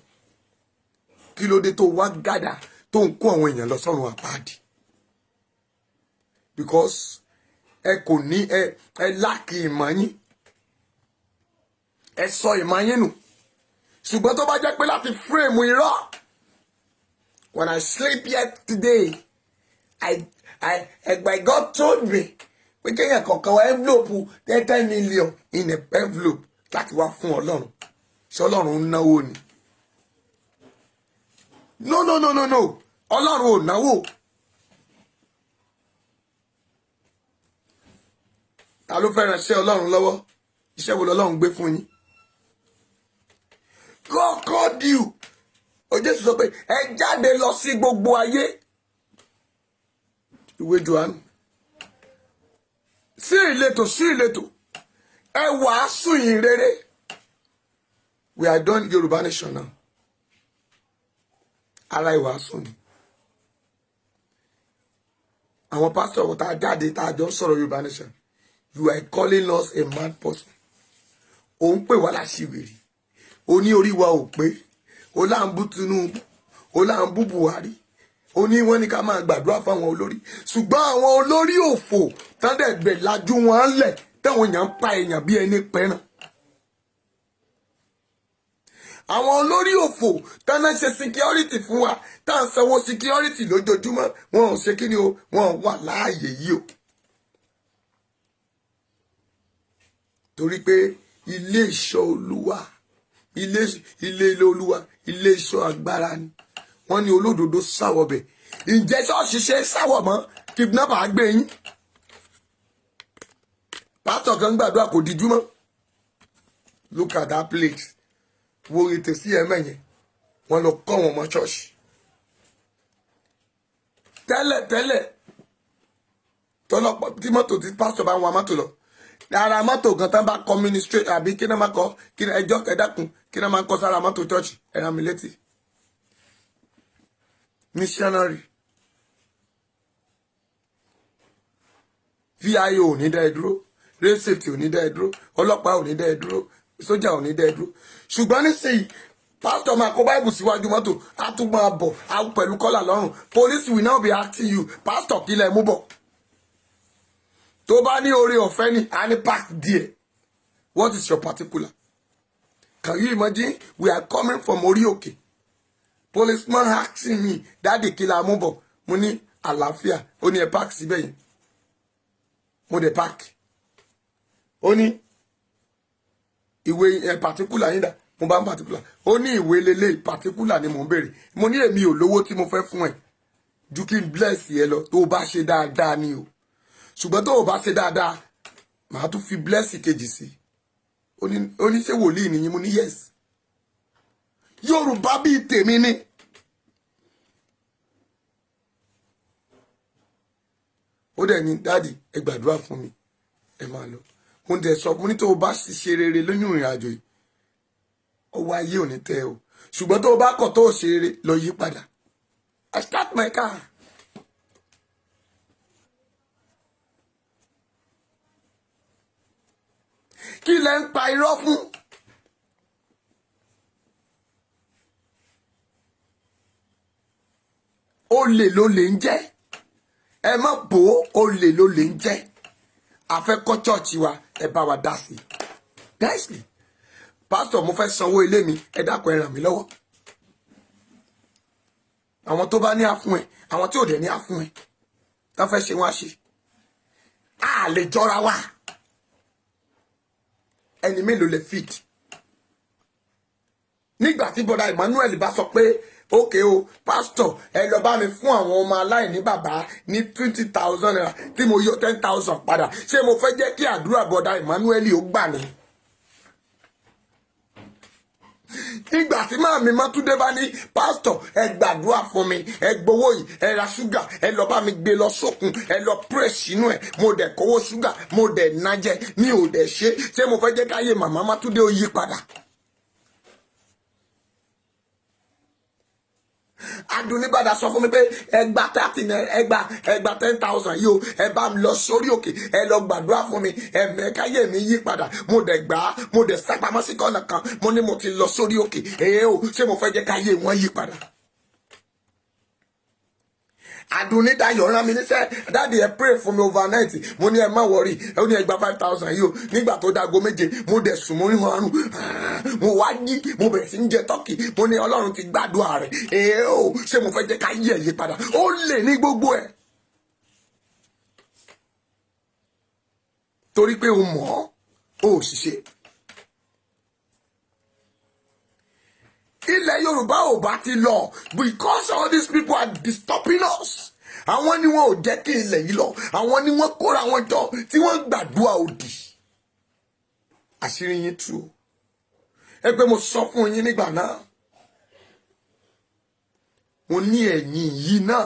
Kí ló dé tó wá gàdà tó ń kó àwọn èèyàn lọ sọ́run àpáàdì? Because ẹ kò ní ẹ lack ìmọ̀ yín, ẹ sọ ìmọ̀ yín nù. Ṣùgbọ́n tó bá jẹ́ pé láti frame irọ́. When I sleep yesterday, I my God told me pé kéèyàn kọ̀ọ̀kan wá envelope 10 million in a envelope láti wá fún Ọlọ́run. Ṣé Ọlọ́run ń náwó ni? No, no, no, no, no, Ọlọ́run ò náwó. Ta ló fẹ́ ránṣẹ́ Ọlọ́run lọ́wọ́? Iṣẹ́ wo lọ́lọ́run gbé fún yín? God called you. Ó Jésù sọ pé ẹ jáde lọ sí gbogbo ayé, ìwé Johannu, sí ìletò sí ìletò, ẹ wàásù ìyìn rere. We are done Yorùbá nation now. Ara ìwàásù ni àwọn pásítọ̀ tá a jáde tá a jọ ń sọ̀rọ̀ Yorùbá nation. You are calling us a mad person. Òun pè wá láṣìwèrè, ó ní orí wa ò pé, ó là ń bú Tinubu, ó là ń bú Buhari, ó ní wọ́n ní ká máa gbàdúrà fáwọn olórí, ṣùgbọ́n àwọn olórí òfò tán dẹ̀ gbẹ̀ lajú wọn lẹ̀, táwọn èèyàn ń pa èèyàn bí ẹni pẹran, àwọn olórí òfò tán náà ṣe security fún wa, tá à ń sanwó security lójoojúmọ́, wọn ò ṣe kí ni o, wọn wà láàyè yìí o, torí pé ilé ìṣọ́ Olúwa, ilé Olúwa, ilé ìṣọ́ agbára ni. Wọ́n ní olódodo sáwọ̀ bẹ̀. Ǹjẹ́ ṣọ́ọ̀ṣì ṣe sáwọ̀ mọ́? Kidnapper gbé yín. Pásítọ̀ kan gbàdúrà, kò díjú mọ́. Look at that place. Wo ètò sí ẹ̀mẹ́ yẹn, wọ́n lọ kọ́ wọn mọ́ ṣọ́ọ̀ṣì. Tẹ́lẹ̀ tẹ́lẹ̀, tọ́lọ́pọ̀ tí mọ́tò, tí pásítọ̀ bá ń wa mọ́tò lọ, ara mọ́tò gan tán bá kọ́ ministry àbí kí náà máa kọ́ kí náà, ẹjọ́, ẹ dákun, kí náà máa kọ́ sára mọ́tò church? Ẹ rán mi létí. Missionary VIO ò ní dá ẹ dúró, road safety ò ní dá ẹ dúró, ọlọ́pàá ò ní dá ẹ dúró, sójà ò ní dá ẹ dúró. Ṣùgbọ́n nísìnyí, pásítọ̀ máa kó báìbù síwájú mọ́tò, á tún máa bọ̀ á pẹ̀lú kọ́là lọ́rùn. Police will now be asking you, "Pastor, kí lẹ mú bọ̀?" Tó bá ní oore ọ̀fẹ́ ni a ní, "Park there. What is your particular?" Can you imagine? We are coming from orí òkè, policeman asking me, "Daddy, kí la mú bọ̀?" Mo ní àlàáfíà. Ó ní ẹ park síbẹ̀ yẹn. Mo dẹ̀ park. Ó ní ìwé ẹ particular yín dà? Mo bá ń particular. Ó ní ìwé lélẹ̀, particular ni mò ń béèrè. Mo ní èmi ò lówó tí mo fẹ́ fún ẹ ju kí n bless ẹ lọ, tó o bá ṣe dáadáa ni o. Ṣùgbọ́n tó o bá ṣe dáadáa, màá tún fi bless kejì sí. Ó ní ṣé wòlíì nìyí? Mo ní yes. Yorùbá bíi tèmi ni. Ó dẹ̀ ní, "Daddy, ẹ gbàdúrà fún mi, ẹ máa lọ." Mo dẹ̀ sọ, mo ní tó o bá ṣe rere lóyún ìrìn àjò yìí, ọwọ́ ayé ò ní tẹ́ o, ṣùgbọ́n tó o bá kọ̀ tó o ṣe rere, lọ yí padà. I start my car. Kí lẹ ń pa irọ́ fún? Olè ló lè ń jẹ́, ẹ má bò ó. Olè ló lè ń jẹ́. A fẹ́ kọ́ church wa, ẹ bá wa dá sí i nicely. Pásítọ̀, mo fẹ́ sanwó ilé mi, ẹ dákun, ẹ ràn mí lọ́wọ́. Àwọn tó bá ní á fún ẹ, àwọn tí ò dẹ̀ ní á fún ẹ, tá fẹ́ ṣe wọ́n á ṣe. A lè jọra wa. Ẹni mélòó lè feed? Nígbà tí bọ́dà Emmanuel bá sọ pé, "Okay o, pásítọ̀, ẹ lọ bá mi fún àwọn ọmọ aláìní bàbá ní ₦20,000," tí mo yọ 10,000 padà, ṣé mo fẹ́ jẹ́ kí àdúrà bọ́dà Emmanuel ó gbà ní? Nígbà tí màmí Mátúndé bá ní, "Pásítọ̀, ẹ gbàdúrà fún mi, ẹ gbowó yìí, ẹ ra ṣúgà, ẹ lọ bá mi gbé lọ sókun, ẹ lọ pray sínú ẹ," mo dẹ̀ kówó ṣúgà, mo dẹ̀ nájẹ, mi ò dẹ̀ ṣe, ṣé mo fẹ́ jẹ́ káyé màmá Mátúndé ó yí padà? Adùnníbàdà sọ fún mi pé, "Ẹ gba 30 naira, ẹ gba 10,000 yìí o, ẹ bá mi lọ sórí òkè, ẹ lọ gbàdúrà fún mi, ẹ̀mẹ́káyé mi yí padà." Mo dẹ̀ gbà á, mo dẹ̀ sápamọ́ sí kọ́nà kan, mo ní mo ti lọ sórí òkè. Èé o, ṣé mo fẹ́ jẹ́ káyé wọn yí padà? Adùnnídàyọ̀ rán mi níṣẹ́, "Daddy, ẹ pray fún mi overnight." Mo ní, "Ẹ má worry." Ẹ ó ní, "Ẹ gba 5,000 yìí o." Nígbà tó dago 7, mo dẹ̀ sùn, mo rí wọn àrùn, mo wá jí, mo bẹ̀rẹ̀ sí ń jẹ turkey. Mo ní Ọlọ́run ti gbàdúrà rẹ̀. Èé o, ṣé mo fẹ́ jẹ́ ká yí ẹ̀ yí padà? Ó lè ní gbogbo ẹ̀ torí pé o mọ̀ ọ́, o ò sì ṣe. Ilẹ̀ Yorùbá ò bá ti lọ because all these people are disturbing us. Àwọn ni wọn ò jẹ́ kí ilẹ̀ yìí lọ. Àwọn ni wọ́n kóra wọn jọ tí wọ́n gbàdúrà òdì. Àṣírí yín tú o. Ẹ pé mo sọ fún yín nígbà náà, mo ní ẹ̀yin yìí náà,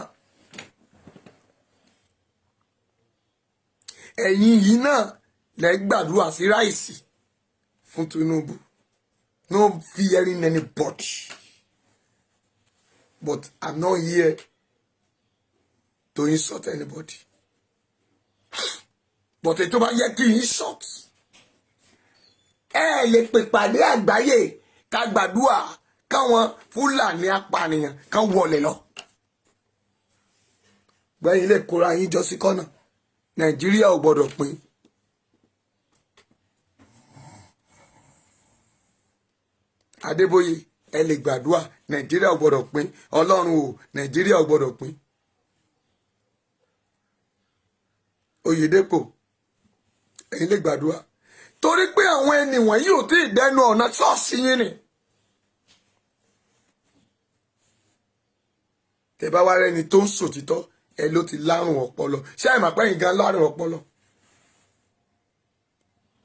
ẹ̀yin yìí náà lẹ́ gbàdúrà sí rice fún Tinubu. No fearing anybody, but I'm not here to insult anybody, but ètò bá yẹ kí insult, ẹ lè pè pàdé àgbáyé ká gbàdúrà káwọn Fúlàní apànìyàn kan wọlé lọ. Gbẹ̀yìn lè kóra yín jọ sí kọ́nà. Nàìjíríà ò gbọ́dọ̀ pín. Adébóyè, ẹ lè gbàdúrà, Nàìjíríà ò gbọ́dọ̀ pín. Ọlọ́run o, Nàìjíríà ò gbọ́dọ̀ pín. Oyèdèpò, ẹ̀yin lè gbàdúrà torí pé àwọn ẹni wọ̀nyí ò tí ì dẹnu ọ̀nà ṣọ́ọ̀ṣì yín ni. Tẹ bá wá rẹni tó ń sòtítọ́, ẹ ló ti lárùn ọpọlọ. Ṣé àìmọ̀ pé ẹ̀yin gan lárùn ọpọlọ?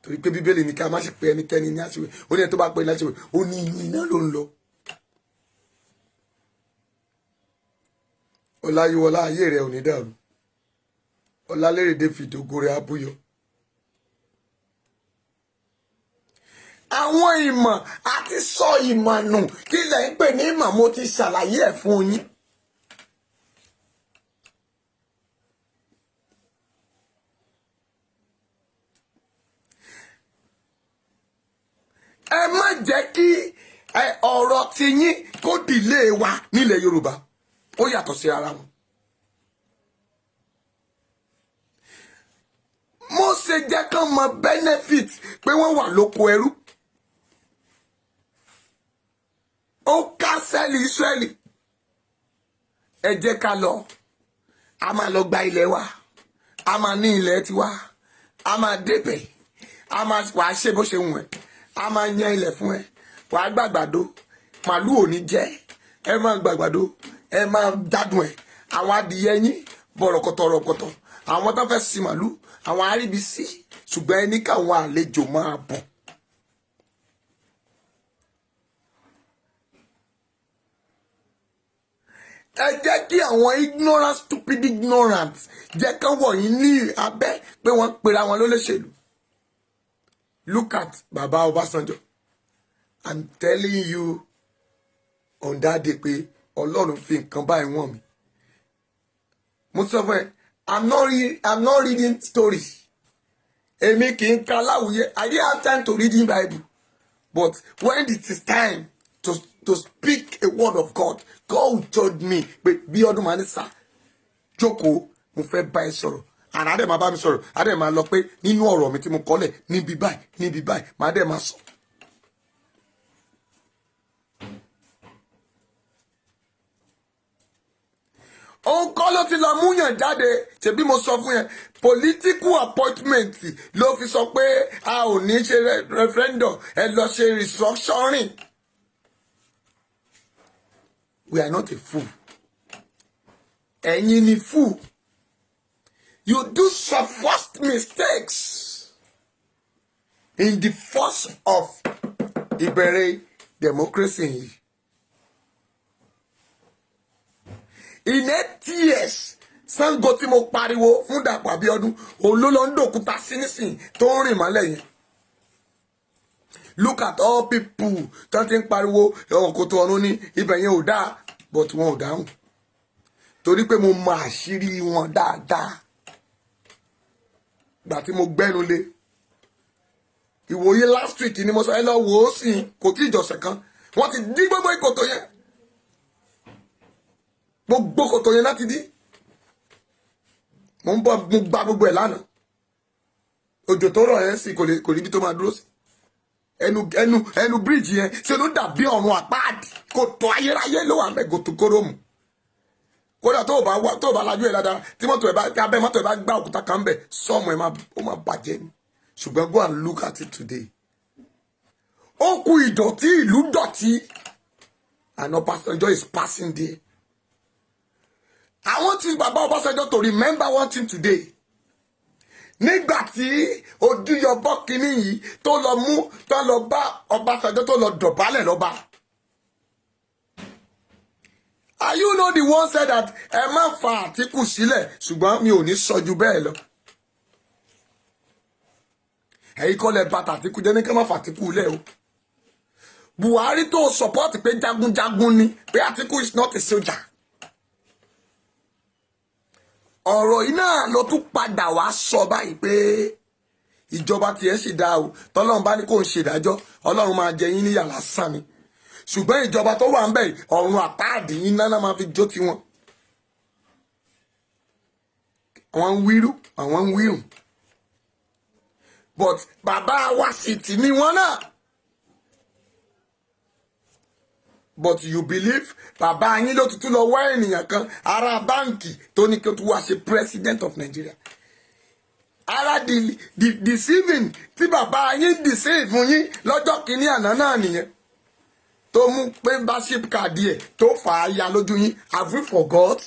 Torí pé Bíbélì ní ká má ṣe pé ẹnikẹ́ni ní àṣìwé. Ó ní ẹni tó bá pè ní àṣìwé, ó ní inú iná ló ń lọ. Ọláyíwọlá, ayé rẹ ò ní dàrú. Ọlálérè David, ògo rẹ abúyọ. Àwọn ìmọ̀ àti sọ ìmọ̀ nù, kí lẹ̀ ń pè ní ìmọ̀? Mo ti ṣàlàyé ẹ̀ fún yín. Ẹ má jẹ́ kí ọ̀rọ̀ tiyín kó dìlé wa nílẹ̀ Yorùbá. Ó yàtọ̀ sí ara wọn. Mósè jẹ́ kán mọ benefit pé wọ́n wà lóko ẹrú. Ó counsel Ísírẹ́lì, "Ẹ jẹ́ ká lọ, a máa lọ gba ilẹ̀ wa, a máa ní ilẹ̀ tiwa, a máa débẹ̀, a máa wàá ṣe bó ṣe wù ẹ́, a máa yan ilẹ̀ fún ẹ, wàá gbàgbàdo, màálù ò ní jẹ ẹ, máa gbàgbàdo, ẹ máa dádùn ẹ, àwọn adìyẹ yín bọ̀rọ̀kọ̀tọ̀ rọ̀kọ̀tọ̀, àwọn tó fẹ́ sin màálù, àwọn aríbisí, ṣùgbọ́n ẹ ní káwọn àlejò máa bọ̀." Ẹ jẹ́ kí àwọn ignorant, stupid ignorant jẹ́ kán wọ̀nyí ní abẹ́ pé wọ́n pera wọn lólóṣèlú. Look at Baba Ọbásanjọ́. I'm telling you on that day pé Ọlọ́run fi nǹkan báyìí wọ̀n mi. Mo sọ fún ẹ, I'm not reading story. Èmi kì í ka láwùyẹ. I didn't have time to read in Bible, but when it is time to speak a word of God, God told me pé bí ọdún máa ní sá jókòó, mo fẹ́ bá ẹ sọ̀rọ̀. Àná àdẹ̀ máa bá mi sọ̀rọ̀, àdẹ̀ máa lọ pé nínú ọ̀rọ̀ mi tí mo kọ́lẹ̀ níbi báyìí, níbi báyìí, màá dẹ̀ máa sọ. Òun kọ́ ló ti lọ múyàn jáde. Ṣebí mo sọ fún yẹn, political appointment ló fi sọ pé a ò ní ṣe referendum, ẹ lọ ṣe restructuring. We are not a fool. Ẹ̀yin ni fool. You do some first mistakes in the force of ìbẹ̀rẹ̀ democracy yìí. In 8 years, Sango tí mo pariwo fún Dàpọ̀ Abíọ́dún, òun ló lọ ń dòkúta sí nísìn tó ń rìn mọ́lẹ̀ yẹn. Look at all people tó ti ń pariwo kòtò ọ̀run ní ibẹ̀ yẹn ò dáa, but wọn ò dáhùn torí pé mo mọ àṣírí wọn dáadáa. Gbà tí mo gbẹ́nu lé ìwòye last week ni mo sọ, ẹ lọ wò ó sì, kò tí ìjọsẹ̀ kan, wọ́n ti dí gbogbo ìkòtò yẹn, gbogbo kòtò yẹn láti dí. Mo ń bọ̀, mo gba gbogbo ẹ̀ lánàá. Òjò tó rọ̀ yẹn sì kò lè kò ríbi tó máa dúró sí. Ẹnu bíríìjì yẹn ṣe ló dàbí ọ̀run àpáàdì. Kòtò ayérayé ló wà mẹ́, gòtò kórómù. Kódà tó o bá wá, tó o bá lajú ẹ̀ dáadáa, tí mọ́tò ẹ̀ bá, tí abẹ́ mọ́tò ẹ̀ bá gbá òkúta kan bẹ̀, sọ́ọ̀mù ẹ̀ máa, ó máa bàjẹ́ ni. Ṣùgbọ́n go and look at it today. Ó kù ìdọ̀tí, ìlú dọ̀tí, and Ọbásanjọ́ is passing there. I want you, Baba Ọbásanjọ́, to remember one thing today. Nígbà tí Ojúyọbọ kínní yìí tó lọ mú, tó lọ bá Ọbásanjọ́, tó lọ dọ̀bálẹ̀ lọ́ba. Are you not the one said that ẹ má fa Àtíkù sílẹ̀? Ṣùgbọ́n mi ò ní sọ ju bẹ́ẹ̀ lọ. Ẹ̀yin kọ́ lẹ bàtà Àtíkù jẹ́ ní ká má fa Àtíkù lẹ̀ o. Buhari tó support pé jagunjagun ni, pé Àtíkù is not a soldier. Ọ̀rọ̀ yìí náà ló tún padà wá sọ báyìí pé ìjọba tiẹ̀ sì dáa o. Tọ́lọ́run bá ní kó ń ṣèdájọ́, Ọlọ́run máa jẹ yín níyà lásán ni. Ṣùgbọ́n ìjọba tó wà ń bẹ̀, ọ̀run àpáàdì yín náà máa fi jó tiwọn. Àwọn ń wíru, àwọn ń wírùn, but bàbá wa sì tì ní wọn náà. But you believe bàbá yín ló tuntun lọ wá ènìyàn kan, ará báǹkì, tó ní kí ó tún wá ṣe president of Nigeria. Ara the deceiving tí bàbá yín deceive fún yín lọ́jọ́ kìíní àná náà nìyẹn, tó mú membership card ẹ̀ tó fà á ya lójú yín. Have we forgot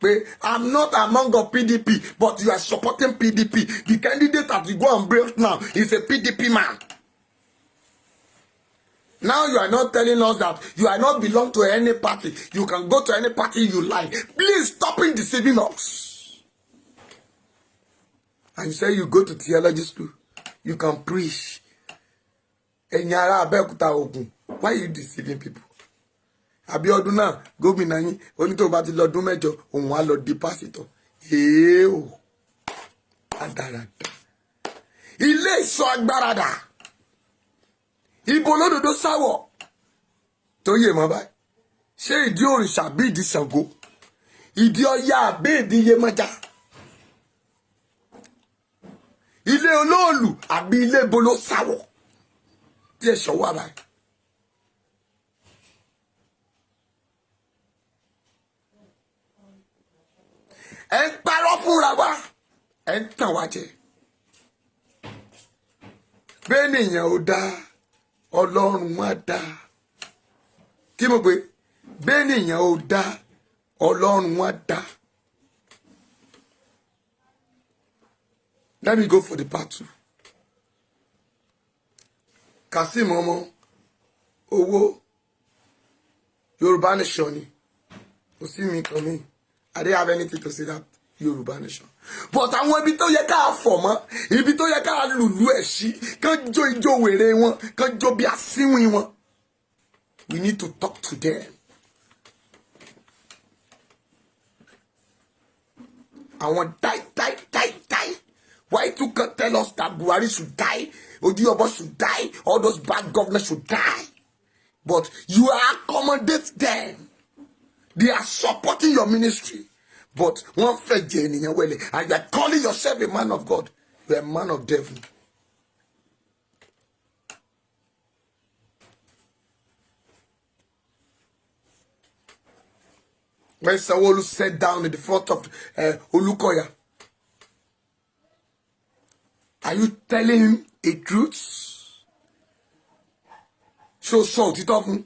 pé I'm not among the PDP, but you are supporting PDP? The candidate that you go and bring now is a PDP man. Now you are not telling us that you are not belong to any party. You can go to any party you like. Please stop in deceiving us. And you say you go to theology school. You can preach. Ẹ̀yin ará Abẹ́òkúta, Ògùn, why you deceiving people? Abíọ́dún náà, gómìnà yín, onítòun bá ti lọ́dún 8, òun á lọ di pásítọ̀. Èé o, rádaràdà. Ilé ìsọ agbára dà? Ibo lódodo sáwọ̀ tó yè mọ́ báyìí? Ṣé ìdí òrìṣà bí ìdí Ṣàngó, ìdí Ọya àbí ìdí Yemọja, ilé olóòlù àbí ilé bolo sáwọ̀ tí ẹ ṣọwọ́ báyìí? Ẹ ń parọ́ fúnra wa, ẹ ń tàn wá jẹ. Bẹ́ẹ̀ nìyẹn ò dáa, Ọlọ́run á dáa. Kí mo pé bẹ́ẹ̀ nìyẹn ò dáa, Ọlọ́run á dáa. Let me go for the part two. Kazeem ọmọ owó, Yorùbá nation ni, kò sí mi kan mi. I don't have anything to say that Yorùbá nation, but àwọn ibi tó yẹ ká fọ̀ mọ́, ibi tó yẹ ká lùlù ẹ̀ sí, kán jó ijó wèrè wọn, kán jó bí asínwín wọn, we need to talk to them. Àwọn die die die die. Why you can tell us that Buhari should die, Odiobo should die, all those bad governors should die, but you accommodate them. They are supporting your ministry, but wọ́n fẹ́ jẹ ènìyàn wẹ̀lẹ̀, and you are calling yourself a man of God. You are a man of devil. When Sanwo-Olu sat down in the front of Olukoya, are you telling him a truth? Ṣé o sọ òtítọ́ fún?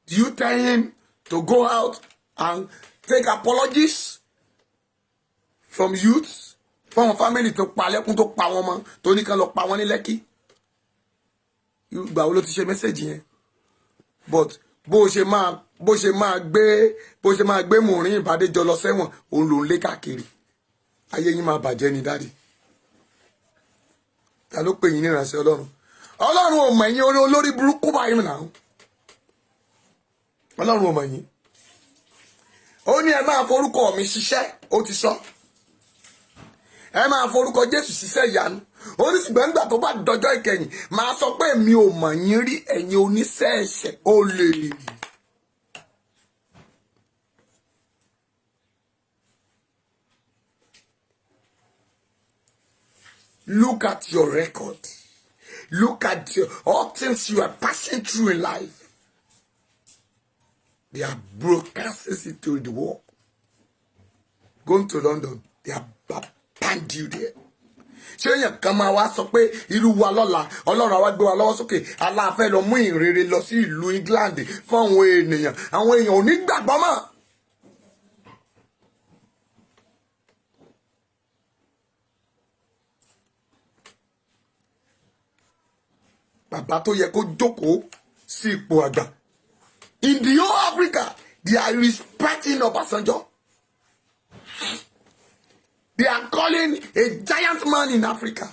Do you tell him to go out and take apologies from youths, fún àwọn family tó pa lẹ́kún, tó pa wọn mọ́, tó ní kán lọ pa wọ́n ní Lẹ́kí? Ìgbà wo ló ti ṣe message yẹn? But bó ṣe máa gbé Maureen Ìbádéjọ lọ sẹ́wọ̀n, òun lòún lé káàkiri. Ayé yín máa bàjẹ́ ni. Daddy, ta ló pè yín ní ìránṣẹ́ Ọlọ́run? Ọlọ́run ò mọ̀ ẹ̀yin olórí burúkú báyìí náà. Ọlọ́run ò mọ̀ yín. Ó ní ẹ máa forúkọ mi ṣiṣẹ́. Ó ti sọ ẹ máa forúkọ Jésù ṣiṣẹ́ ìyanu. Ó ní ṣùgbọ́n nígbà tó bá dọjọ́ ìkẹyìn, máa sọ pé mi ò mọ̀ yín rí, ẹ̀yin oníṣẹ́ ẹ̀ṣẹ̀, olè. Look at your record. Look at all things you are passing through in life. They are broadcasting it to the world. Going to London, they are banned you there. Ṣé èèyàn kan máa wá sọ pé irú wa lọ́la, Ọlọ́run àwa gbé wa lọ́wọ́ sókè, aláàfẹ́ lọ mú ìrere lọ sí ìlú England fún àwọn ènìyàn, àwọn èèyàn ò ní gbàgbọ́ mọ́? Bàbá tó yẹ kó jókòó sí ipò àgbà in the whole Africa, they are respecting Ọbásanjọ́. They are calling a giant man in Africa.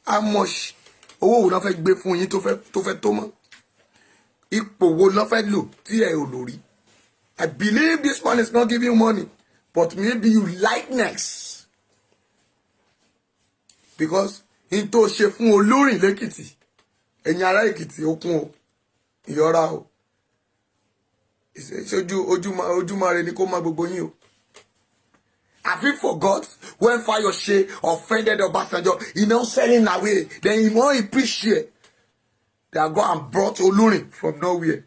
How much owó wo náà fẹ́ gbé fún yín tó fẹ́ tó mọ́? Ipò wo náà fẹ́ lò tí ẹ ò lò rí? I believe this man is not giving you money, but maybe you likeness, because n tó ṣe fún Olórin lẹ́kìtì, ẹ̀yin ará Èkìtì, okun o, ìyọra o, ṣojú ojúmọ́ rẹ ni kó má gbogbo yín o. Have you forgot when Fayose offended Obasanjo? He now selling away. Then he won't appreciate. They are go and brought Olurin from nowhere.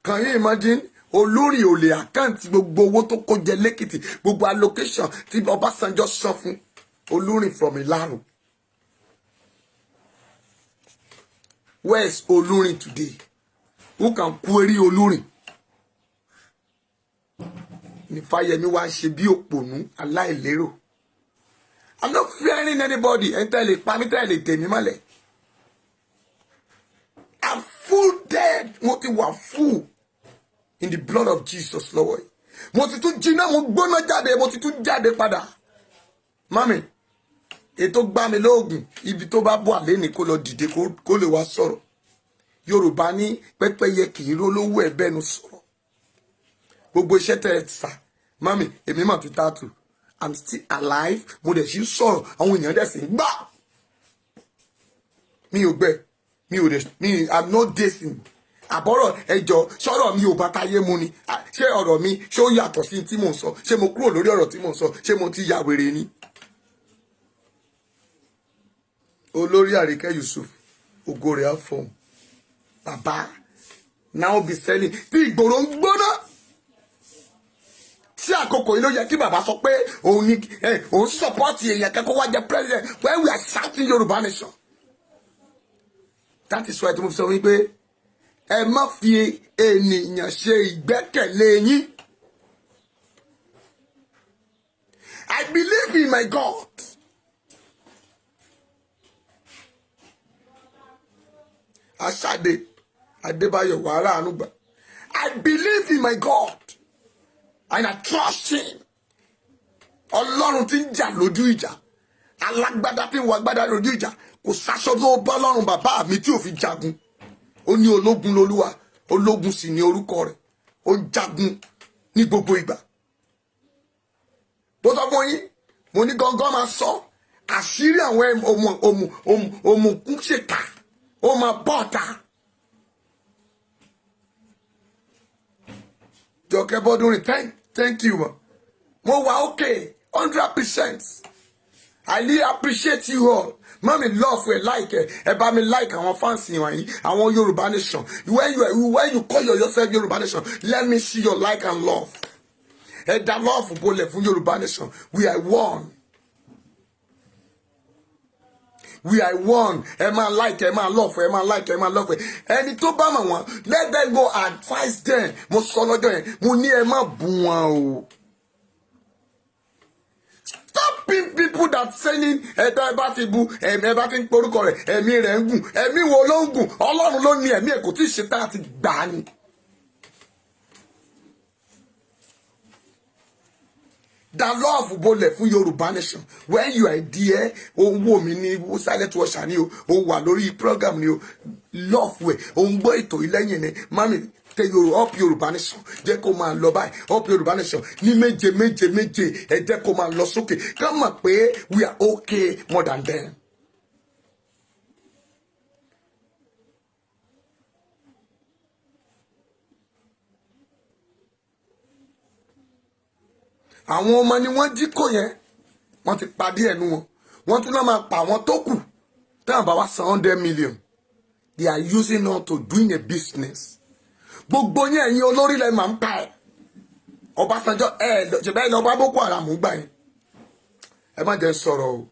Can you imagine? Olórin ò lè account gbogbo owó tó kó jẹ lẹ́kìtì, gbogbo allocation tí Ọbásanjọ́ san fún Olórin from Ìlárò. Where is Olórin today? Who can query Olórin? Ní Fáyẹmí wá ń ṣe bí òpònú aláìlérò. I'm not fearing anybody. Ẹni tẹ́ lè pa mí, tẹ́ lè tèmi mọ́lẹ̀. I'm full dead. Mo ti wà full in the blood of Jesus lọ́wọ́ yìí. Mo ti tún jiná, mo gbóná jáde, mo ti tún jáde padà. Mami, ètò gbá mi lóògùn, ibi tó bá bọ̀ àlẹ́ ní kó lọ dìde, kó lè wá sọ̀rọ̀. Yorùbá ní pẹ́pẹ́yẹ kì í rólówó ẹ̀ bẹ́nu sọ̀rọ̀. Gbogbo iṣẹ́ tẹ́ ẹ sà, mami, èmi mà ti tààtù. I'm still alive. Mo dẹ̀ sì ń sọ̀rọ̀, àwọn èèyàn dẹ̀ sì ń gbà. Mi ò gbẹ, mi ò dẹ̀ mi, I'm not dating. Àbọ̀rọ̀ ẹjọ́ sọ̀rọ̀ mi ò bá táyé mu ni. Ṣé ọ̀rọ̀ mi ṣé ó yàtọ̀ sí tí mò ń sọ? Ṣé mo kúrò lórí ọ̀rọ̀ tí mò ń sọ? Ṣé mo ti ya wèrè ni? Olórí Àríkẹ́ Yusuf, ògo rẹ̀ á fọhùn. Bàbá now be selling tí ìgboro ń gbóná tí àkókò yìí ló yẹ kí bàbá sọ pé òun ní òun support èèyàn kẹ́kọ̀ọ́ wá jẹ president when we are shouting Yorùbá nation. That is why tí mo fi sọ wípé ẹ má fi ènìyàn ṣe ìgbẹ́kẹ̀lé yín. I believe in my God. Aṣáde Adébáyọ̀, wàhálà ànúgbà. I believe in my God and I trust him. Ọlọ́run tí ń jà lójú ìjà, alágbádá tí ń wọ agbádá lójú ìjà, kò sáṣọ tó bá Ọlọ́run bàbá mi tí ò fi jagun. Ó ní ológun lolúwa, ológun sì ní orúkọ rẹ̀. Ó ń jagun ní gbogbo ìgbà. Bó sọ fún yín, mo ní gangan máa sọ àṣírí àwọn òmùkún ṣèkà, ó máa bọ́ ọ̀tá. Jọkẹ́ Bọ́dúnrìn, thank you ma. Mo wà okay 100%. I really appreciate you all. Mami, love ẹ, like ẹ, ẹ bá mi like àwọn fans wọ̀nyí, àwọn Yorùbá nation. When you call yourself Yorùbá nation, let me see your like and love. Ẹ dá love bolẹ̀ fún Yorùbá nation. We are one. We are one. Ẹ máa like, ẹ máa love, ẹ máa like, ẹ máa love. Ẹni tó bá mọ̀ wọ́n, let them go advise them. Mo sọ lọ́jọ́ yẹn, mo ní ẹ má bú wọn o. Stopping people that sending ẹ̀dá. Ẹ bá ti bu ẹ̀mí, ẹ bá ti ń porúkọ rẹ̀, ẹ̀mí rẹ̀ ń gùn. Ẹ̀mí wo ló ń gùn? Ọlọ́run ló ní ẹ̀mí ẹ̀, kò tí ì ṣe tá a ti gbà á ni. Da love bolẹ̀ fún Yorùbá nation. When you are there, o ń wò mí ní silent watcher ni o, o wà lórí program ni o, love wẹ̀, o ń gbọ́ ètò ìlẹ́yìn ni mami tẹ Yorùbá up. Yorùbá nation, jẹ́ kó máa lọ báyìí. Up Yorùbá nation ní méje méje méje. Ẹ jẹ́ kó máa lọ sókè, ká mọ̀ pé we are okay more than them. Àwọn ọmọ ni wọ́n jí kó yẹn, wọ́n ti pa díẹ̀ nu wọn, wọ́n tún náà máa pa àwọn tó kù táwọn bá wá san 100 million. They are using us to doing a business. Gbogbo yẹn, ẹ̀yin olórí lẹ máa ń pa ẹ̀. Ọbásanjọ́, ẹ̀ ṣẹ̀bẹ́ ẹ̀ lọ bá Boko Haram gbà yẹn. Ẹ má jẹ́ sọ̀rọ̀ o.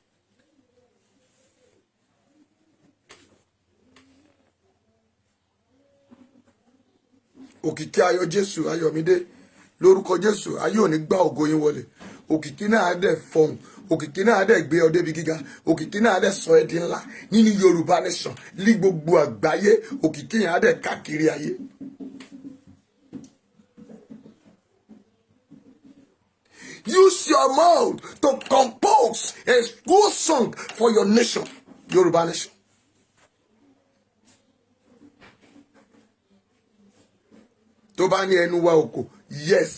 Òkìkí ayọ̀ Jésù Ayọ̀mídé, lórúkọ Jésù, ayé ò ní gbá ògo yín wọlé. Òkìkí náà á dẹ̀ fọhùn, òkìkí náà á dẹ̀ gbé ọ débi gíga, òkìkí náà á dẹ̀ sọ ẹ́ di ńlá nínú Yorùbá nation ní gbogbo àgbáyé. Òkìkí yẹn á dẹ̀ káàkiri ayé. Use your mouth to compose a good song for your nation, Yorùbá nation. Tó bá ní ẹnu wa òkò, yes,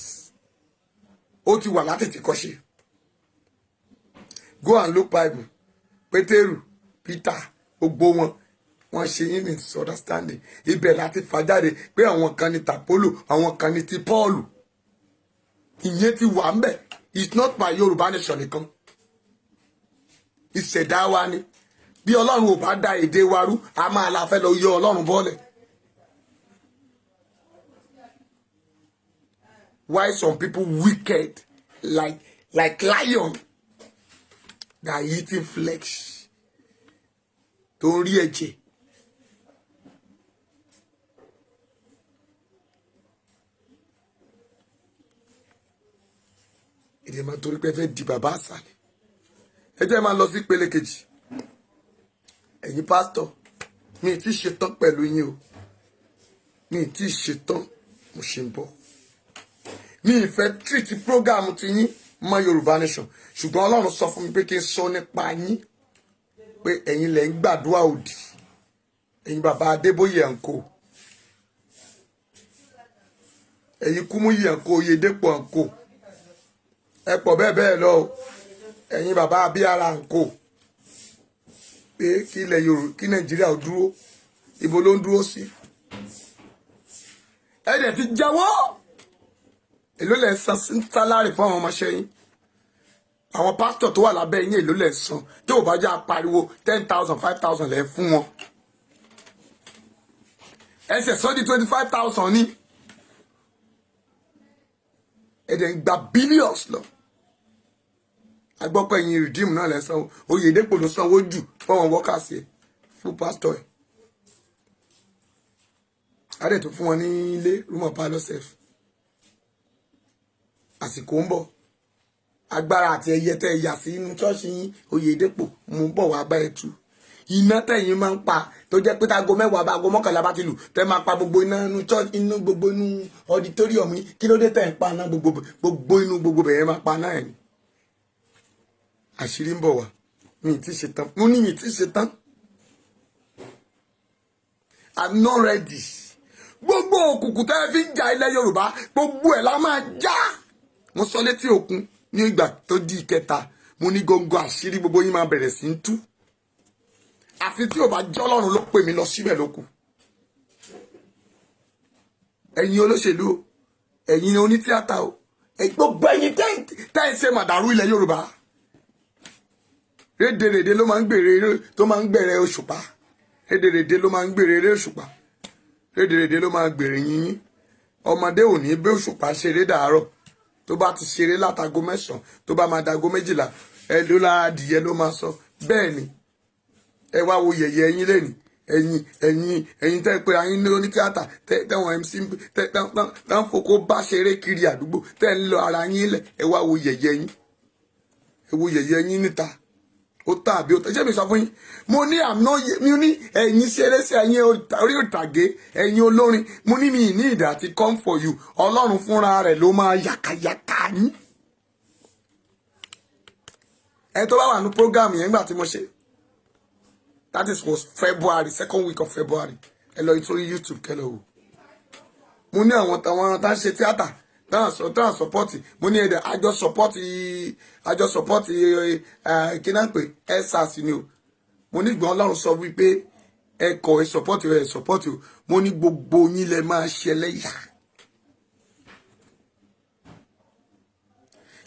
ó ti wà látètè kọ́ṣe. Go and look Bible. Pétérù, Peter, gbogbo wọn, wọ́n ṣe yín misunderstanding. Ibẹ̀ láti fà jáde pé àwọn kan ní tàpólò, àwọn kan ní ti Pọ́ọ̀lù. Ìyẹn ti wà ń bẹ̀. It's not by Yorùbá nation nìkan, ìṣẹ̀dá wa ni. Bí Ọlọ́run ò bá da èdè wa rú, a máa la fẹ́ lọ yọ Ọlọ́run bọ́lẹ̀. Why some people wicked like lion that are eating flesh, tó ń rí ẹ̀jẹ̀? Èdè máa torí pé ẹ fẹ́ di bàbá àṣàlẹ̀. Ẹ jẹ́ máa lọ sí ìpele kejì. Ẹ̀yin pásítọ̀, mi ì tí ì ṣetán pẹ̀lú yín o. Mi ì tí ì ṣetán, mo ṣe ń bọ̀. Mi ì fẹ́ treat program ti yín mọ́ Yorùbá nation, ṣùgbọ́n Ọlọ́run sọ fún mi pé kí n sọ nípa yín pé ẹ̀yin lẹ̀ ń gbàdúrà òdì. Ẹ̀yin bàbá Adébóyè and co, ẹ̀yin Kúmúyì and co, Oyèdépò and co, ẹ pọ̀ bẹ́ẹ̀ bẹ́ẹ̀ lọ o. Ẹ̀yin bàbá Abíára and co, pé kí ilẹ̀ Yorùbá, kí Nàìjíríà ó dúró, ibo ló ń dúró sí? Ẹ dẹ̀ ti jáwọ́. Èló lẹ̀ ń san salary fún àwọn ọmọọṣẹ́ yín? Àwọn pásítọ̀ tó wà lábẹ́ yín, èló lẹ̀ ń san? Tí ò bá jẹ́ apariwo, 10,000, 5,000 lẹ̀ ń fún wọn. Ẹsẹ̀ sọ di 25,000 ní. Ẹ dẹ̀ ń gba billions lọ. Agbọ́pọ̀ ẹ̀yin Redeem náà lẹ́ sanwó. Oyèdèpọ̀ ló sanwó jù fún àwọn workers ẹ̀, fún pásítọ̀ ẹ̀. Adẹ̀ tó fún wọn ní ilé, room parlour sef. Àsìkò ń bọ̀, agbára àti ẹyẹ tẹ́ ẹ yà sí inú ṣọ́ọ̀ṣì yín, Oyèdèpọ̀, mò ń bọ̀ wá bá ẹ tú. Iná tẹ̀yìn máa ń pa, tó jẹ́ pé táago 10 bá aago 11 bá ti lù, tẹ́ máa pa gbogbo iná inú church, inú gbogbo inú auditorium yín. Kí ló dé tẹ̀ ń pa iná gbogbo gbogbo inú gbogbo bẹ̀rẹ̀ máa pa náà ẹ̀ ni? Àṣírí ń bọ̀ wá. Mi ì tí ṣe tán. Mo ní mi ì tí ṣe tán. I'm not ready. Gbogbo òkùnkùn tẹ́ ẹ fi ń jà ilẹ̀ Yorùbá, gbogbo ẹ̀ la máa já. Mo sọ létí òkun ní ìgbà tó di ìkẹta, mo ní góńgó àṣírí gbogbo yín máa bẹ̀rẹ̀ sí ń tú, àfi tí ò bá jẹ́ Ọlọ́run ló pè mí lọ síbẹ̀ ló kù. Ẹ̀yin olóṣèlú o, ẹ̀yin onítíátà o, gbogbo ẹ̀yin tẹ́ ẹ̀ ṣe màdàrú ilẹ̀ Yorùbá, rédèrèdè ló máa ń gbèrè tó máa ń gbèrè òṣùpá, rédèrèdè ló máa ń gbèrè eré òṣùpá, rédèrèdè ló máa ń gbèrè yìnyín. Ọmọdé ò ní bí òṣùpá ṣeré dàárọ̀. Tó bá ti ṣeré látago 9, tó bá máa dago 12, ẹ ló lára adìyẹ ló máa sọ. Bẹ́ẹ̀ ni Ẹ wá wo yẹ̀yẹ́ yín lẹ́nu. Ẹ̀yin tẹ́ pé ayín ní onítíátà, tẹ́wọ̀n MC, tẹ́ ń fokó bá ṣeré kiri àdúgbò, tẹ́ ń lọ ara yín lẹ̀. Ẹ wá wo yẹ̀yẹ́ yín, ẹ wo yẹ̀yẹ́ yín níta. Ó tà àbí ó tà? Ṣé mi sọ fún yín? Mo ní àmọ́ mi ní ẹ̀yin ṣeré sí ẹ̀yin orí ìtàgé, ẹ̀yin olórin. Mo ní mi ní ìdá àti come for you. Ọlọ́run fúnra rẹ̀ ló máa yàkàyàkà yín. Ẹ tó bá wà ní program yẹn nígbà tí mo ṣe, that is was February, second week of February. Ẹ lọ sórí YouTube, kẹ́ lọ wò. Mo ní àwọn táwọn tá ń ṣe tíátà, táwọn support, mo ní ẹ̀dẹ̀ àjọ support kí náà pé SARS ni o. Mo ní ìgbọ́n Ọlọ́run sọ wípé ẹ kọ̀, ẹ support, ẹ support o. Mo ní gbogbo yín lẹ máa ṣẹlẹ́yà.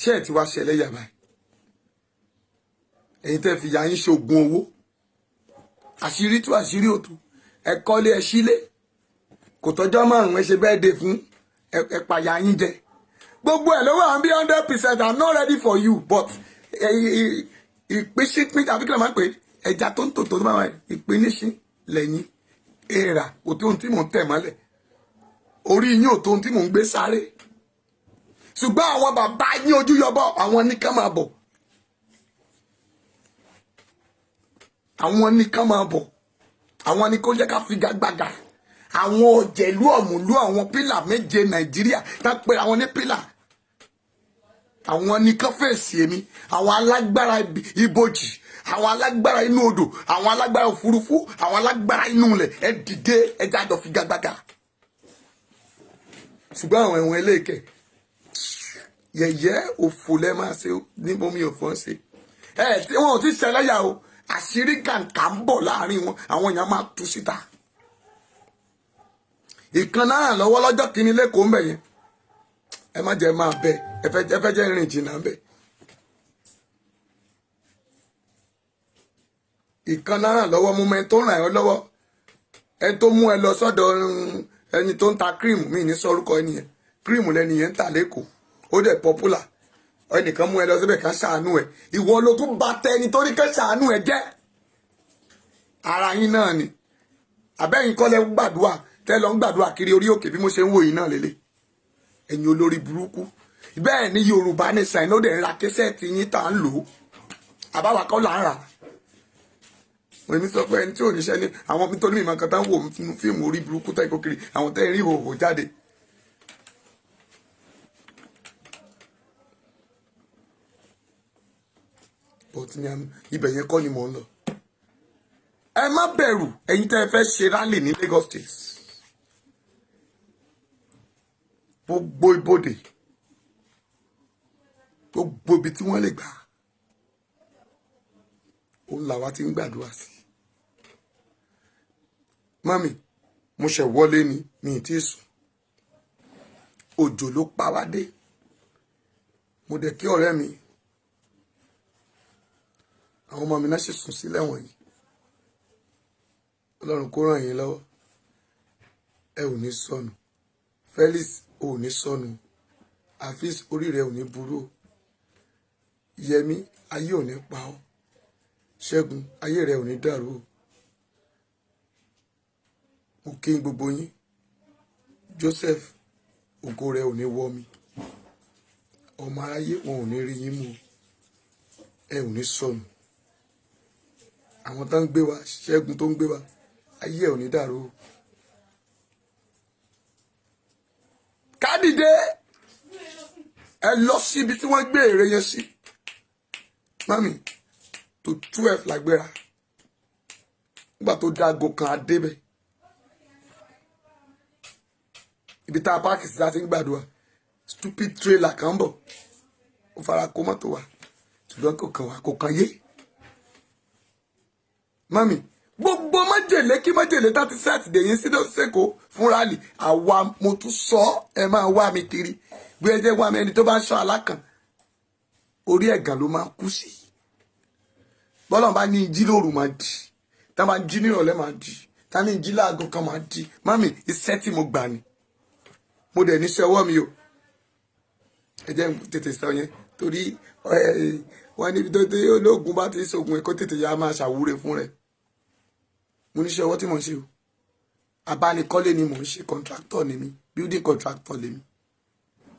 Ṣé ẹ ti wá ṣẹlẹ́yà báyìí? Ẹ̀yin tẹ́ fi ya yín ṣoògùn owó, àṣírí tú, àṣírí òtú. Ẹ kọ́lé, ẹ sílé, kò tọ́jọ́ 5, ẹ ṣe bẹ́ẹ̀ dé fún ẹ pàyà yín jẹ. Gbogbo ẹ̀ ló wà ń bí 100%. I'm not ready for you, but ìpínsípín àbí kí ló máa ń pè ẹja tó ń tò tó máa ìpínísín lẹ́yìn èèrà. Kò tó ohun tí mò ń tẹ̀ mọ́lẹ̀, orí yín ò tó ohun tí mò ń gbé sáré. Ṣùgbọ́n àwọn bàbá yín ojú yọbọ, àwọn ní ká máa bọ̀, àwọn ní ká máa bọ̀, àwọn ní kó jẹ́ ká figagbága. Àwọn ọ̀jẹ̀lú ọ̀mùlú, àwọn pílà méje Nàìjíríà tá pé àwọn ní pílà, àwọn ní kán fèsì èmi. Àwọn alágbára ibojì, àwọn alágbára inú odò, àwọn alágbára òfurufú, àwọn alágbára inú ilẹ̀, ẹ dìde, ẹ jájọ figagbága. Ṣùgbọ́n àwọn ẹ̀wọ̀n eléèkẹ́ yẹ̀yẹ́ òfò lẹ́ máa ṣe ní bomi òfò ń ṣe ẹ tí wọn ò ti ṣẹlẹ́yà o. Àṣírí kàǹkà ń bọ̀ láàrin wọn, àwọn èèyàn máa tú síta. Ìkan náà lọ́wọ́ lọ́jọ́ kìíní lẹ́kọ̀ọ́ ń bẹ̀ yẹn. Ẹ má jẹ́ máa bẹ, ẹ fẹ́ jẹ́ rìn jìnnà ń bẹ̀. Ìkan náà lọ́wọ́ mú mẹ́ tó ràn ẹ́ lọ́wọ́, ẹ tó mú ẹ lọ sọ́dọ̀ ẹni tó ń ta kírìmù. Mi ní sọ́rúkọ ẹni yẹn. Kírìmù lẹni yẹn ń tà lẹ́kọ̀ọ́, ó dẹ̀ popular. Ẹnìkan mú ẹ lọ síbẹ̀ ká ṣàánú ẹ, ìwọ ló tún bá tẹ ẹni tó ní ká ṣàánú ẹ jẹ́. Ara yín náà ni. Àbẹ́yìn kọ́ lẹ gbàdúrà tẹ́ lọ ń gbàdúrà kiri orí òkè bí mo ṣe ń wò yín náà lélẹ̀, ẹ̀yin olórí burúkú. Bẹ́ẹ̀ ni Yorùbá ní sàn ló dẹ̀ ń ra késẹ́ẹ̀tì yín tá à ń lò ó. Àbáwá kọ́ là ń rà. Èmi sọ pé ẹni tí ò níṣẹ́ ní àwọn, nítorí mi máa kan tá ń wò nínú fíìmù orí burúkú tẹ́ kó kiri, àwọn tẹ́ ń rí ìhòòhò jáde. But ní ibẹ̀ yẹn kọ́ ni mò ń lọ. Ẹ má bẹ̀rù, ẹ̀yin tẹ́ ẹ fẹ́ ṣe rally ní Lagos State. Gbogbo ibodè, gbogbo ibi tí wọ́n lè gbà, òun làwa ti ń gbàdúrà sí. Mami, mo ṣẹ̀ wọlé ni, mi ì tí ì sùn. Òjò ló pa wá dé. Mo dẹ̀ kí ọ̀rẹ́ mi, àwọn ọmọ mi náà ṣe sùn sílẹ̀ wọ̀nyí. Ọlọ́run kó ràn yín lọ́wọ́, ẹ ò ní sọnù. Felix, ò ní sọnù. Afis, orí rẹ ò ní burú. Yẹmi, ayé ò ní pa ọ́. Ṣẹ́gun, ayé rẹ ò ní dàrú o. Mo kí gbogbo yín. Joseph, ògo rẹ ò ní wọ́ mi. Ọmọ aráyé wọn ò ní rí yín mú. Ẹ ò ní sọnù. Àwọn tó ń gbé wa, Ṣẹ́gun tó ń gbé wa, ayé ẹ ò ní dàrú o. Ká dìde, ẹ lọ síbi tí wọ́n gbé ère yẹn sí. Mami, tó 12 lágbéra nígbà tó dáago kan adébẹ̀ ibi tá a páàkì sí láti ń gbàdúrà. Stupid trailer kan ń bọ̀, ó fara kó mọ́tò wa, ṣùgbọ́n kò kàn wá, kò kàn yé. Mami, gbogbo májèlé kí májèlé tá ti sẹ́ẹ̀tì dèyín sí lọ́sẹ̀kọ́ fún rally àwa. Mo tún sọ, ẹ máa wá mi kiri bí ẹ jẹ́ wá mi. Ẹni tó bá ń sọ alákàn, orí ẹ̀gàn ló máa kú sí. Bọ́lá bá ní jí lóru máa di, tá bá jí nírọ̀lẹ́ máa di, tá ní jí láago kan máa di. Mami, iṣẹ́ tí mo gbà ni, mo dẹ̀ níṣẹ́ ọwọ́ mi o. Ẹ jẹ́ n tètè sọ yẹn torí wọ́n níbi tó dé ológun bá ti ṣoògùn ẹ̀kọ́ tètè yá máa ṣàwúre fún rẹ̀. Mo níṣẹ́ ọwọ́ tí mò ń ṣe o. Abánikọ́lé ni mò ń ṣe, contractor ni mi, building contractor lèmi.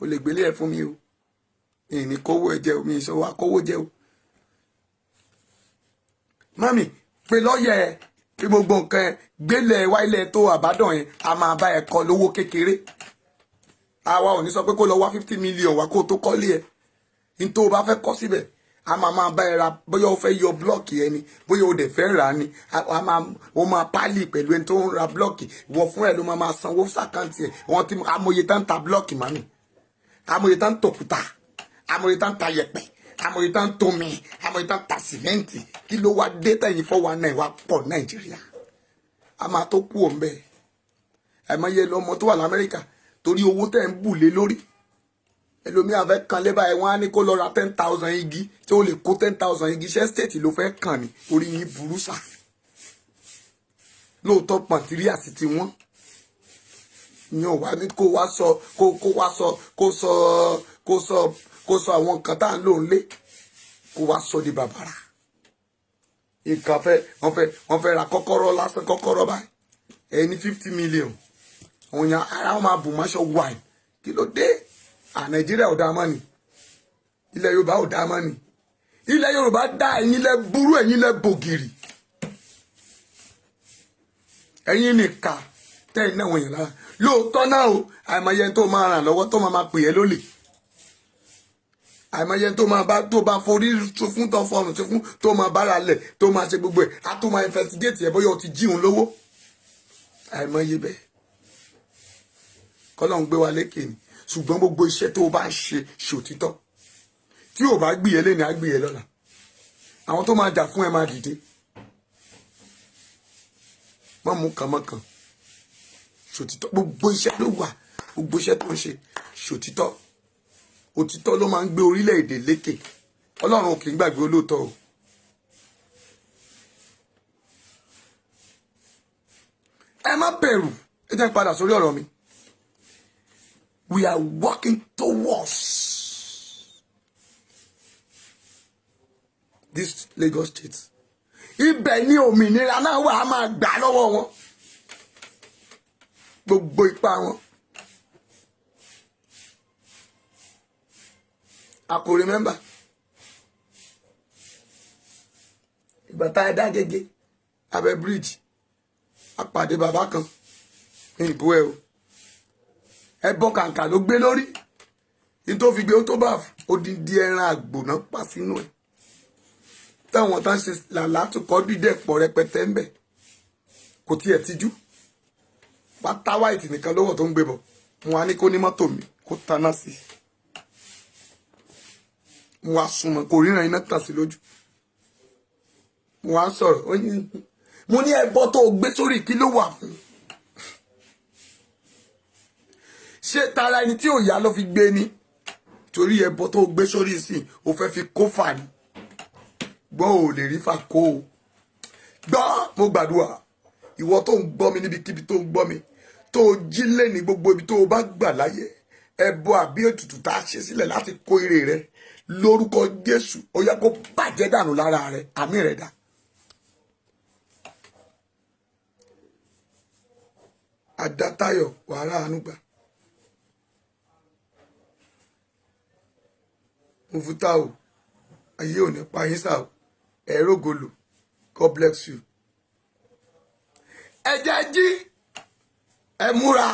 O lè gbélé ẹ fún mi o. Ìní kówó ẹ jẹ o, mi ìṣòwò akówó jẹ o. Mami, pé lọ́yẹ̀ ẹ kí gbogbo nǹkan ẹ gbélé ẹ wá ilẹ̀ tó àbádàn yẹn, a máa bá ẹ kọ́ lówó kékeré. Àwa ò ní sọ pé kó lọ wá 50 million wá kó tó kọ́lé ẹ. Ní tó o bá fẹ́ kọ́ síbẹ̀, a máa máa bá ẹ ra. Bóyá o fẹ́ yọ block ẹ ni, bóyá o dẹ̀ fẹ́ rà á ni, a máa o máa pálí pẹ̀lú ẹni tó ń ra block. Ìwọ fún ẹ ló máa máa sanwó sí account ẹ. Wọ́n ti amòye tá ń ta block, mami, amòye tá ń tòkúta, amòye tá ń ta yẹ̀pẹ̀, amòye tá ń tómi, amòye tá ń ta sìmẹ́ǹtì. Kí ló wá dé tẹ̀yìn 419 wá pọ̀ Nàìjíríà? A máa tó kú òun bẹ́ẹ̀. Àìmọye lọmọ tó wà l'Amẹ́ríkà torí owó tẹ̀ ń bù lé lórí. Ẹlòmíà fẹ́ kan lébà ẹ̀, wọ́n á ní kó lọ ra 10,000 igi tí ó lè kó 10,000 igi. Ṣẹ́ state ló fẹ́ kàn ní? Orí yín burú sá. Lóòótọ́, materials ti wọ́n. Ìyẹn ò wá ní kó wá sọ kó wá sọ kó sọ àwọn nǹkan tá à ń lò ń lé, kó wá sọ di bàbàrà. Nǹkan fẹ́ wọ́n fẹ́ ra kọ́kọ́rọ́ lásán, kọ́kọ́rọ́ báyìí, ẹ ní 50 million. Àwọn èèyàn ara wọn máa bù máṣọ wáì. Kí ló dé? À, Nàìjíríà ò dáa mọ́ ni? Ilẹ̀ Yorùbá ò dáa mọ́ ni? Ilẹ̀ Yorùbá dá. Ẹ̀yin lẹ burú, ẹ̀yin lẹ bògìrì, ẹ̀yin nìka tẹ́yìn náà wọ̀nyẹn lára. Lóòótọ́ náà o, àìmọye tó máa ràn lọ́wọ́ tó máa máa pè é lólè, àìmọye tó máa bá tó bá forí fún, tó fọrùn tó fún, tó máa bára lẹ̀, tó máa ṣe gbogbo ẹ̀, á tó máa investigate ẹ̀ bóyá o ti jí òun lówó. Àìmọye bẹ́ẹ̀. Kọ́lọ́n gbé wa lékè ni. Ṣùgbọ́n gbogbo iṣẹ́ tó o bá ń ṣe, ṣòtítọ́. Tí o bá gbìyẹ lẹ́ni, á gbìyẹ lọ́la. Àwọn tó máa jà fún ẹ máa dìde. Má mú kànmọ́kàn, ṣòtítọ́. Gbogbo iṣẹ́ ló wà, gbogbo iṣẹ́ tó ń ṣe, ṣòtítọ́. Òtítọ́ ló máa ń gbé orílẹ̀-èdè lékè. Ọlọ́run kì í gbàgbé olóòótọ́ o. Ẹ má bẹ̀rù. Ẹ jẹ́ n padà sórí ọ̀rọ̀ mi. We are working towards this Lagos State. Ibẹ̀ ni òmìnira náà wà. Á máa gbà lọ́wọ́ wọn, gbogbo ipá wọn. I could remember ìgbà tá a dá gègé abẹ́ bridge, a pàdé bàbá kan ní ìbú ẹ o. Ẹbọ kàǹkà ló gbé lórí ní tó fi gbé ó tó bá odindi ẹran àgbò náà pa sínú ẹ, táwọn tá ń ṣe làlátùkọ́ dídẹ̀ pọ̀ rẹpẹtẹ ń bẹ̀. Kò tiẹ̀ tijú. Pátá white nìkan lówó tó ń gbé bọ̀. Wọn á ní kó ní mọ́tò mi kó taná sí i. Mo wá súnmọ́, kò ríran, iná tàn sí lójú. Mo wá sọ̀rọ̀, ó ní mo ní ẹbọ tó gbé sórí, kí ló wà fún? Ṣé tara ẹni tí ò yá ló fi gbé ni? Torí ẹbọ tó gbé sórí sí, o fẹ́ fi kó fà ni. Gbọ́, ò lè rí fà kó o. Gbọ́, mo gbàdúrà, ìwọ tó ń gbọ́ mi, níbikíbi tó ń gbọ́ mi, tó o jí lé ní gbogbo ibi tó o bá gbà láyé, ẹbọ àbí ètùtù tá a ṣe sílẹ̀ láti kó ire rẹ, lórúkọ Jésù, ó yẹ kó bàjẹ́ dànù lára rẹ. Àmì rẹ dà. Adátayọ̀, wàrà àánú gbà. Mufutau, ayé ò ní pa yín sá o. Ẹ̀rọ gòlò, God bless you. Ẹ jẹ́ jí, ẹ múra.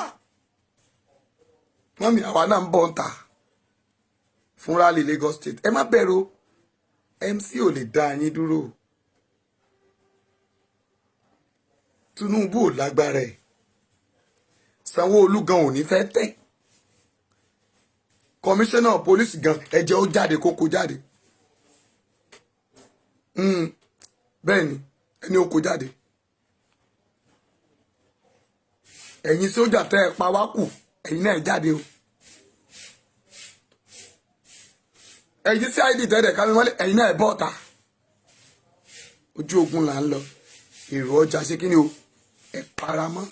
Mọ́mí, àwa náà ń bọ̀ ń ta fún rally Lagos State. Ẹ má bẹ̀rù, MC ò lè dá yín dúró. Tinubu ò lágbára ẹ̀. Sanwó-Olú gan ò ní fẹ́ tẹ̀. Kọmíṣánná pólísì gan, ẹ̀jẹ̀ ó jáde kókó jáde. Bẹ́ẹ̀ ni, ẹni ó kó jáde. Ẹ̀yin sójà tẹ́ ẹ pa wá kù, ẹ̀yin náà jáde o. Ẹ̀yin CID tẹ́lẹ̀ ká mi mọ́lẹ̀, ẹ̀yin náà bọ́ ọ̀tá. Ojú ogun là ń lọ. Èrò ọjà ṣe kí ni o? Ẹ paramọ́.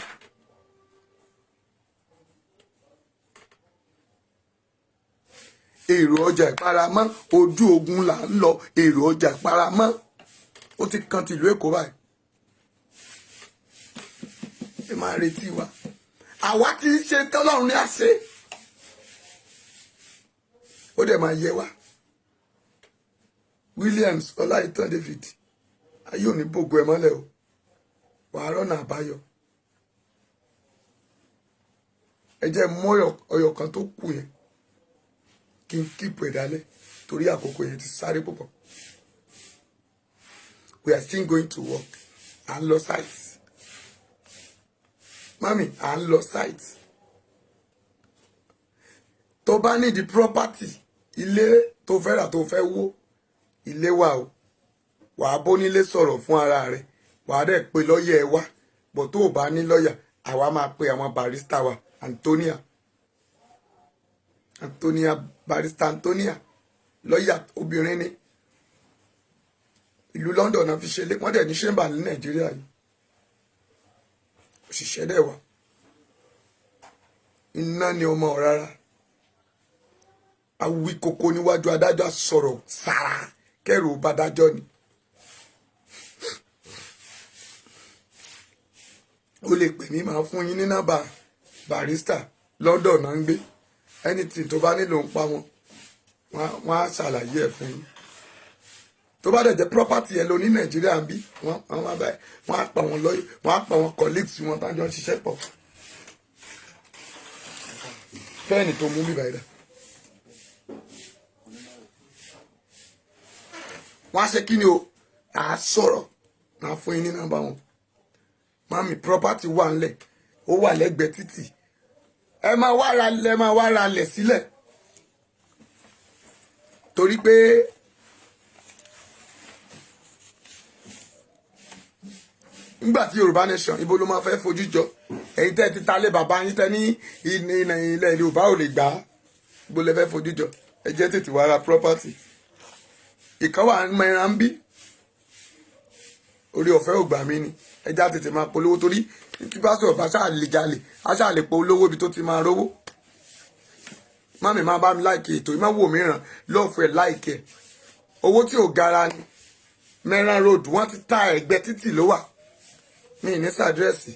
Èrò ọjà ìparamọ́. Ojú ogun là ń lọ. Èrò ọjà ìparamọ́. Ó ti kan tìlú Èkó báyìí. Máa retí wa. Àwa ti ń ṣe tọ́lọ́run ní àṣẹ, ó dẹ̀ máa yẹ wá. Williams Ọláìtàn David, ayé ò ní bògo ẹ mọ́lẹ̀ o. Wàá rọ́nà àbáyọ. Ẹ jẹ́ mú ọyọ kan tó kù yẹn kí n keep ẹ̀ dálẹ̀, torí àkókò yẹn ti sáré púpọ̀. We are still going to work. À ń lọ site, mami, à ń lọ site. Tó bá ní di property, ilé tó fẹ́ rà, tó fẹ́ wó ilé wa o, wàá bónílé sọ̀rọ̀ fún ara rẹ̀, wàá dẹ̀ pé lọ́yà ẹ wá bọ̀. Tó o bá ní lọ́yà, àwa máa pe àwọn barrister wa, Antonia, Antonia, barrister Antonia, lọ́yà obìnrin ni. Ìlú London náà fi ṣe lé, wọ́n dẹ̀ ní chamber ní Nàìjíríà yìí. Òṣìṣẹ́ dẹ̀ wà, iná ni ọmọ rárá, awi koko níwájú adájọ́, sọ̀rọ̀ sára kẹrù bá dájọ́ ni. O lè pè mí, máa fún yín ní nọ́mbà barrister. London náà ń gbé. Anything tó bá nílò ń pa wọn, wọ́n á ṣàlàyé ẹ̀ fún yín. Tó bá dẹ̀ jẹ́ property ẹ lọ ní Nàìjíríà ń bí, wọ́n á bá wọ́n á pa wọn lọ́yọ̀, wọ́n á pa wọn colleagues wọn tájọ́ ń ṣiṣẹ́ pọ̀. Pẹ́ẹ̀nì tó mú mi báyìí dà, wọ́n á ṣe kí ni o, à á sọ̀rọ̀, máa fún yín ní nọ́mbà wọn. Mami, property wà ńlẹ̀, ó wà lẹ́gbẹ̀ẹ́ títì. Ẹ máa wá ra lẹ̀, máa wá ra lẹ̀ sílẹ̀, torí pé nígbà tí Yorùbá nation, ibo ló máa fẹ́ fojú jọ? Ẹ̀yin tẹ́ ti ta lé bàbá yín, tẹ́ ní ilẹ̀ Yorùbá ò lè gbà á, ibo lẹ fẹ́ fojú jọ? Ẹ jẹ́ tètè wá ra property. Ìkan wà mẹ́ran ń bí, orí ọ̀fẹ́ ò gbà mí ni. Ẹ já tètè máa polówó, torí tí bá sọ̀rọ̀ bá ṣáà lè jalè, á ṣáà lè polówó ibi tó ti máa rówó. Mami, máa bá mi like ètò yìí, má wò mìíràn lọ́ọ̀fẹ́, like ẹ̀. Owó tí ò gara ni. Mẹ́ran Road, wọ́n ti ta, ẹ̀gbẹ́ títì ló wà. Mi ní sàdírẹ́sì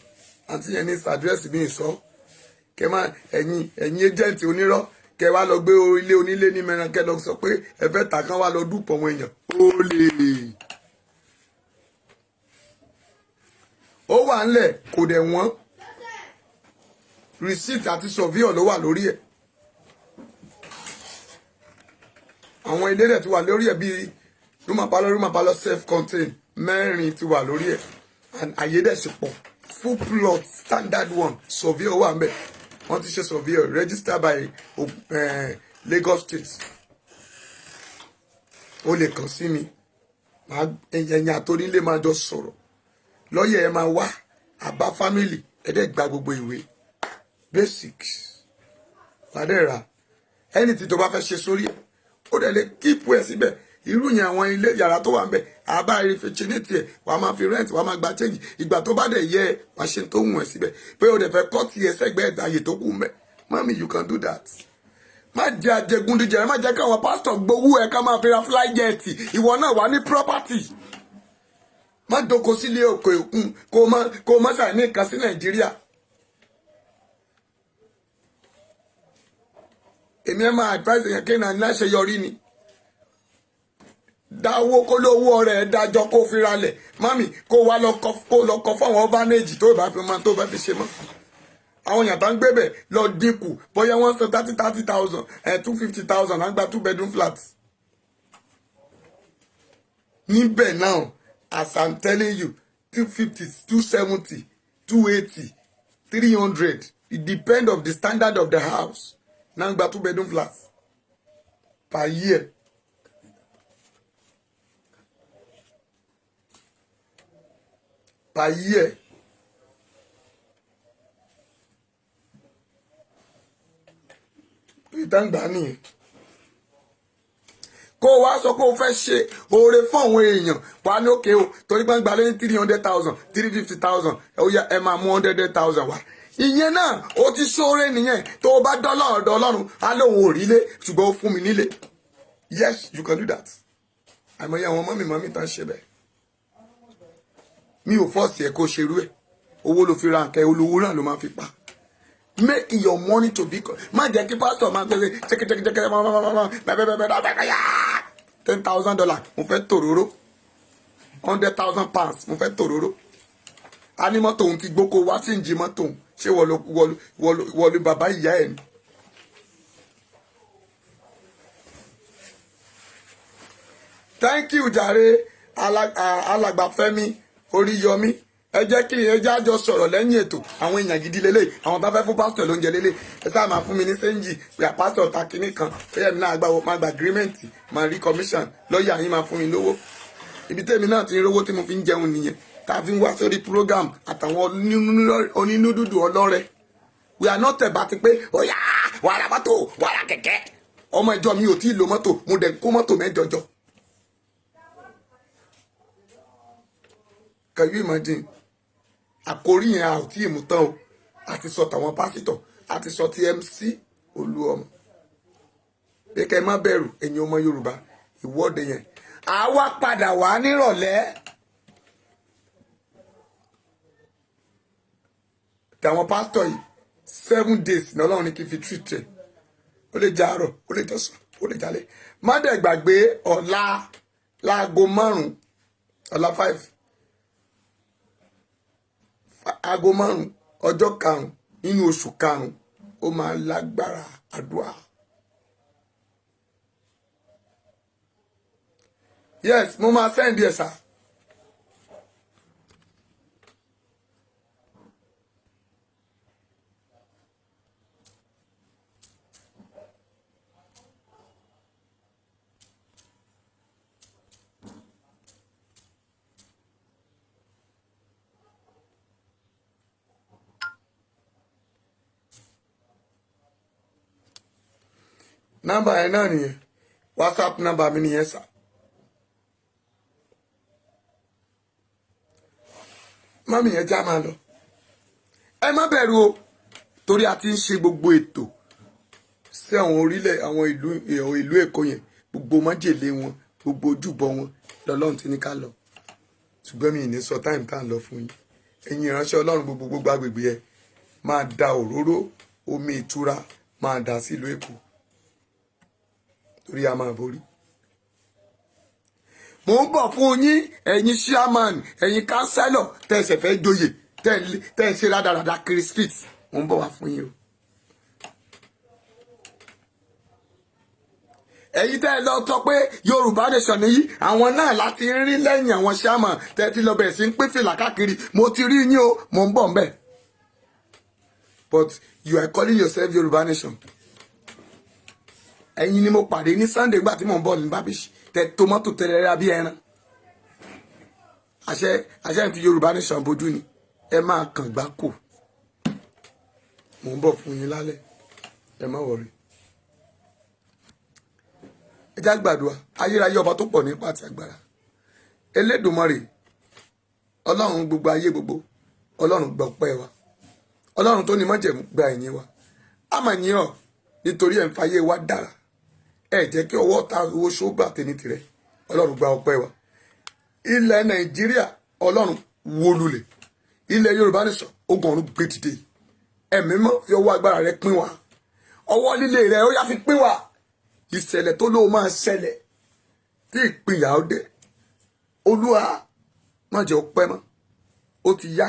àti yẹn ní sàdírẹ́sì mi sọ. Kẹ má ẹ̀yin agent onírọ́, kẹ wá lọ gbé ilé onílé ní Mẹ́ran, kẹ lọ sọ pé ẹ fẹ́ tà, kán wá lọ dúpọ̀ àwọn èèyàn ó lè. Ó wà ńlẹ̀, kò dẹ̀ wọ́n. Receipt àti surveyor ló wà lórí ẹ̀. Àwọn ilé rẹ̀ ti wà lórí ẹ̀ bíi room and parlour, self contained mẹ́rin ti wà lórí ẹ̀, and àyè dẹ̀ sì pọ̀. Full plot, standard one, surveyor wà ńbẹ̀. Wọ́n ti ṣe surveyor, registered by Lagos State. O lè kàn sí mi, ẹ̀yìn àtònílé máa jọ sọ̀rọ̀, lọ́yẹ̀ ẹ máa wá àbá family ẹ dẹ̀ gba gbogbo ìwé basics, wà á dẹ̀ rà. Anything tó bá fẹ́ ṣe sórí ẹ̀, ó dẹ̀ lè keep ẹ̀ síbẹ̀. Irú yẹn, àwọn ilé yàrá tó wà ń bẹ̀, àbá refrigerate ẹ̀, wà á máa fi rent, wà á máa gba change. Ìgbà tó bá dẹ̀ yẹ ẹ, wà á ṣe tó wù ẹ́ síbẹ̀, pé o dẹ̀ fẹ́ kọ́ tiẹ̀ sẹ́gbẹ̀ẹ́ àyè tó kù ń bẹ̀. Mami, you can do that. Má jẹ́ àjẹgúndíjẹrẹ, má jẹ́ káwọn pásítọ̀ gbowó ẹ̀ ká máa fi ra fly jet. Ìwọ náà wà ní property. Má doko sílé òkè òkun, kó o má ṣàì ní nǹkan sí Nàìjíríà. Èmi ẹ máa advice èèyàn kéèyàn láṣeyọrí ni. Dáwó kó lówó ọrẹ dájọ, kó fi ralẹ̀. Mami, kó wá lọ kọ, kó lọ kọ fáwọn orphanage tó bá fi mọ, tó bá fi ṣe mọ́. Àwọn èèyàn tó ń gbé bẹ̀ lọ dínkù, bóyá wọ́n san thirty thirty thousand ẹ̀, 250,000 à ń gba two bedroom flat níbẹ̀ now. As I'm telling you, 250, 270, 280, 300, it depend of the standard of the house náà, gba two bedroom flat per year. Per year. Ìtàǹgbà nìyẹn. Kó o wá sọ pé o fẹ́ ṣe oore fún àwọn èèyàn wà ní òkè o, torí pé ń gba lẹ́yìn 300,000, 350,000, ó yá, ẹ máa mú 100,000 wá. Ìyẹn náà ó ti ṣoore nìyẹn. Tó o bá dọ́là ọ̀dọ̀ Ọlọ́run, á lóun ò rí lé, ṣùgbọ́n ó fún mi nílé. Yes, you can do that. Àìmọye àwọn mummy mummy tán ṣe bẹ́ẹ̀. Mi ò force ẹ̀ kó ṣerú ẹ̀. Owó ló fi ra nǹkan, olówó náà ló máa fi pa. Make your money to be, má jẹ́ kí pásítọ̀ máa gbé ṣẹ́kẹ́ṣẹ́kẹ́ bẹ́ẹ̀bẹ́ẹ̀bẹ́ẹ̀. $10,000, mo fẹ́ tòróró. £100,000, mo fẹ́ tòróró. A ní mọ́tò òun ti gbóko wá sí ìjì mọ́tò òun. Ṣé wọ́n ló bàbá ìyá ẹ̀ ni? Thank you jàre, Alàgbà Fẹ́mi Oríyọmí. Ẹ jẹ́ kí ẹ jẹ́ àjọ sọ̀rọ̀ lẹ́yìn ètò. Àwọn èèyàn gidi lélẹ̀, àwọn tó fẹ́ fún pásítọ̀ lóúnjẹ lélẹ̀. Ẹ sáà máa fún mi ní change pé à pásítọ̀ ta kinní kan ó yẹ mi náà gbà, máa gba agreement, máa rí commission. Lọ́ọ̀yà yín máa fún mi lówó. Ibi tẹ́mi náà ti ń rówó tí mo fi ń jẹun nìyẹn, tá a fi ń wá sórí program àtàwọn onínúdúdú ọlọ́rẹ. We are not about pé ó yá, wàrà mọ́tò, wàrà kẹ̀kẹ́. Ọmọ ìjọ mi ò tí ì lo mọ́tò, mo dẹ̀ kó mọ́tò mẹ́jọ jọ. Can you imagine? Àkórí yẹn a ò tí ì mú tán o. A ti sọ tàwọn pásítọ̀, a ti sọ ti MC Olúọmọ pé kẹ́ ẹ má bẹ̀rù, ẹ̀yin ọmọ Yorùbá. Ìwọ́de yẹn, a wá padà wá nírọ̀lẹ́. Tàwọn pásítọ̀ yìí, 7 days ní Ọlọ́run ní kí n fi treat ẹ̀. Ó lè jẹ́ àárọ̀, ó lè jọ̀sán, ó lè jalè. Má dẹ̀ gbàgbé, ọ̀la láago 5, ọ̀la 5, aago 5, ọjọ́ 5 nínú oṣù 5, ó máa lágbára àdúrà. Yes, mo máa send ẹ̀ sá. Nọ́mbà yẹn náà nìyẹn, WhatsApp nọ́mbà mi nìyẹn sá. Mummy yẹn, já máa lọ. Ẹ má bẹ̀rù o, torí a ti ń ṣe gbogbo ètò sí àwọn orílẹ̀, àwọn ìlú Èkó yẹn, gbogbo májèlé wọn, gbogbo ojúbọ wọn lọ́lọ́run ti ní ká lọ. Ṣùgbọ́n mi ì ní sọ time tá à ń lọ fún yín. Ẹ̀yin ìránṣẹ́ Ọlọ́run, gbogbo gbogbo agbègbè ẹ máa da òróró, omi ìtura máa dà sílùú Èkó, torí a máa borí. Mò ń bọ̀ fún yín, ẹ̀yin chairman, ẹ̀yin councillor tẹ̀sẹ̀ fẹ́ joyè, tẹ̀ ń ṣe rádaràda kiri street. Mò ń bọ̀ wá fún yín o. Ẹ̀yin tẹ́ ẹ lọ sọ pé Yorùbá Nation nìyí, àwọn náà láti rí lẹ́yìn àwọn chairman tẹ́ ti lọ bẹ̀rẹ̀ sí ń pín fìlà káàkiri. Mo ti rí yín o, mò ń bọ̀ ń bẹ̀. But you are calling yourself Yorùbá Nation. Ẹ̀yin ni mo pàdé ní Sunday gbà tí mò ń bọ̀ ní Bábíṣì, tẹ tomato tẹrẹrẹ bí ẹran. Àṣẹ àṣẹ ń fi Yorùbá Nation bójú ni ẹ máa kàn gbá kò. Mò ń bọ̀ fún yín lálẹ́, ẹ má worry. Ẹ já gbàdúrà. Ayérayé, ọba tó pọ̀ nípa àti agbára, Elédùmarè, Ọlọ́run gbogbo ayé gbogbo, Ọlọ́run, gba ọpẹ́ wa. Ọlọ́run tó ní májẹ̀mú, gba ẹ̀yìn wa. A mà yìn ọ́ nítorí ẹ̀ ń fayé wa dára. Ẹ jẹ́ kí ọwọ́ ta owó ṣógbà tèmi tirẹ̀. Ọlọ́run, gba ọpẹ́ wa. Ilẹ̀ Nàìjíríà, Ọlọ́run, wó lulẹ̀. Ilẹ̀ Yorùbá nìsọ, ogun ọ̀run gbé dìde. Ẹ̀mí mọ́, fi ọwọ́ agbára rẹ pín wa. Ọwọ́ líle rẹ, ó yá, fi pín wa. Ìṣẹ̀lẹ̀ tó lóo máa ṣẹlẹ̀ tí ìpínyà ó dé, Olúwa, má jẹ́ ó pẹ́ mọ́, ó ti yá.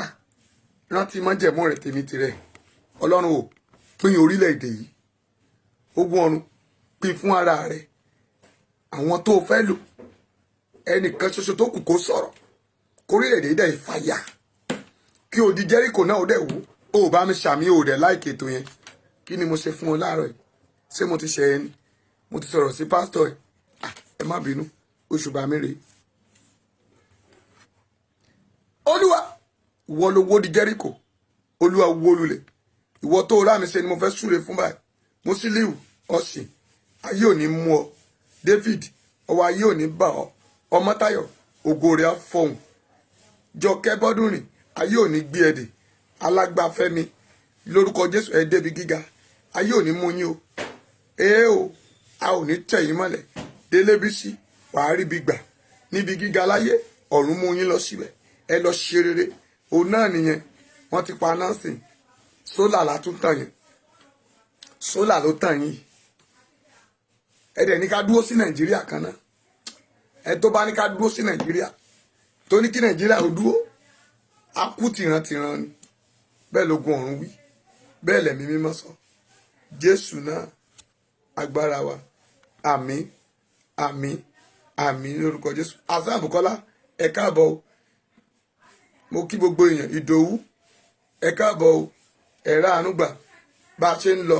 Rántí májẹ̀mú rẹ̀ tèmi tirẹ̀. Ọlọ́run ò, pín orílẹ̀-èdè yìí. Ogun ọ̀run, pín fún ara rẹ̀. Àwọn tó fẹ́ lò, ẹnìkan ṣoṣo tó kù kó sọ̀rọ̀ kórílẹ̀-èdè dẹ̀ fàyà, kí odi Jẹ́ríkò náà ó dẹ̀ wó. Ó bá mi ṣàmì, ò dẹ̀ like ètò yẹn. Kí ni mo ṣe fún ọ láàárọ̀ yìí? Ṣé mo ti ṣe ẹ ni? Mo ti sọ̀rọ̀ sí pásítọ̀ ẹ̀. Ẹ má bínú, oṣù bá mi rèé. Olúwa, ìwọ ló wó di Jẹ́ríkò. Olúwa, wó lulẹ̀. Ìwọ tó rá mi ṣe ni mo fẹ́ súre fún báyìí. Musiliu Ọ̀sìn, ayé ò ní mú ọ. David, ọwọ́ ayé ò ní bà ọ́. Ọmọtáyọ̀, ògo rẹ̀ á fọhùn. Jọkẹ́ Bọ́dúnrìn, ayé ò ní gbé ẹ̀dẹ̀. Alágbàfẹ́mi, lórúkọ Jésù, ẹ débi gíga. Ayé ò ní mú yín o. Ee o, a ò ní tẹ̀ yín mọ́lẹ̀. Délé Bísí, wàá rí bí gbà níbi gíga láyé. Ọ̀run mú yín lọ síbẹ̀, ẹ lọ ṣe rere. Òun náà nìyẹn. Wọ́n ti pa nọ́ọ̀sì. Solar la tún tàn yẹn, solar ló tàn yín. Ẹ dẹ̀ ní ká dúró sí Nàìjíríà kan náà. Ẹ tó bá ní ká dúró sí Nàìjíríà, tó ní kí Nàìjíríà ó dúró, á kú tìrantìran ni. Bẹ́ẹ̀ lógun ọ̀run wí, bẹ́ẹ̀ lẹ̀mí mímọ́ sọ. Jésù náà agbára wa. Àmín, àmín, àmín lórúkọ Jésù. Hasan Bukola, ẹ káàbọ̀ o. Mo kí gbogbo èèyàn. Ìdòwú, ẹ káàbọ̀ o. Ẹ̀rá àánú gbà. Bá a ṣe ń lọ,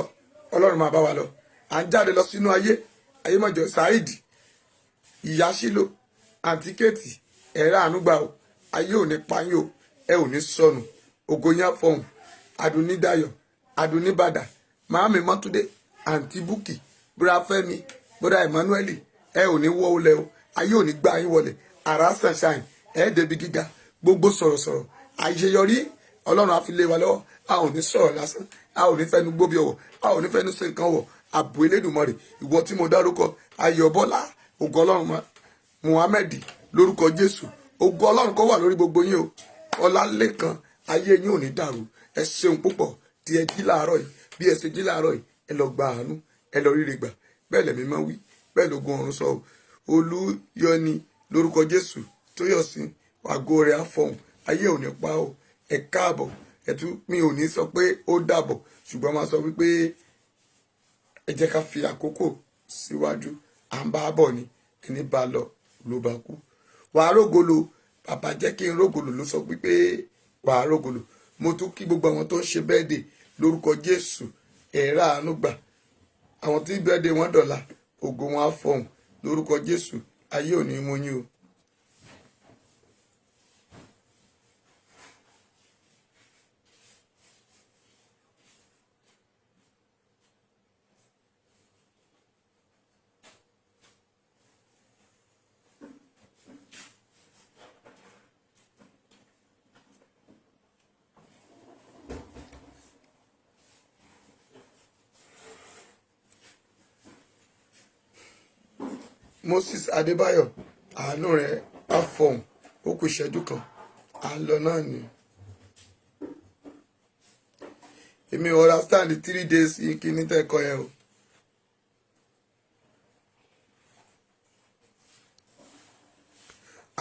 Ọlọ́run máa bá wa lọ. À ń jáde lọ sínú ayé ayé mọ̀jọ. Saheed Ìyáṣílò, àǹtí Kéètì, ẹ̀rá àánú gbà o. Ayé ò ní pa yín o, ẹ ò ní sọnù. Ògo yín á fọhùn. Adúnídàyọ̀, Adúníbàdà, Màámi Mọ́túndé, àǹtí Búkì, búra Fẹ́mi, búra Emmanuel, ẹ ò ní wọ́ o, ayé ò ní gbá yín wọlé. Àrà sunshine, ẹ débi gíga. Gbogbo sọ̀rọ̀sọ̀rọ̀, àṣeyọrí, Ọlọ́run á fi lé wa lọ́wọ́. A ò ní sọ̀rọ̀ lásán, a ò ní fẹnu gbóbi ọ̀wọ̀, a ò ní fẹnu sí nǹkan wọ̀. Ààbò Elédùmarè. Ìwọ tí mo dárúkọ, Ayọ̀bọ́lá, ògo Ọlọ́run, Muhammed, lórúkọ Jésù, ògo Ọlọ́run kó wà lórí gbogbo yín o. Ọlálẹ́kan, ayé yín ò ní dàrú. Ẹ ṣeun púpọ̀ tí ẹ jí láàárọ̀ yìí. Bí ẹ ṣe jí láàárọ̀ yìí, ẹ lọ gba àánú, ẹ lọ ríre gbà. Bẹ́ẹ̀ lẹ̀mí máa wí, bẹ́ẹ̀ lógun ọ̀run sọ. Olúyọni, lórúkọ Jésù, Tóyọ̀sí, àgọ́ rẹ̀ á fọhùn. Ayé ò ní pa o. Ẹ káàbọ̀. Ẹtú mi ò ní sọ pé ó dàbọ̀, ṣùgbọ́n máa sọ wípé ẹ jẹ́ ká fi àkókò síwájú. À ń bá a bọ̀ ni, ẹni bá lọ ló bá kú. Wàá rógolo, bàbá jẹ́ kí n rógolo ló sọ wípé wàá rógolo. Mo tún kí gbogbo àwọn tó ń ṣe birthday lórúkọ Jésù, ẹ̀rá àánú gbà. Àwọn tí birthday wọn dọ̀la, ògo wọn á fọhùn lórúkọ Jésù. Ayé ò ní mú yín o. Moses Adébáyọ̀, àánú rẹ̀ á fọhùn. Ó kù ìṣẹ́jú kan, à ń lọ náà ni. Èmi ò understand 3 days kíní tẹ́kọ̀ yẹn o.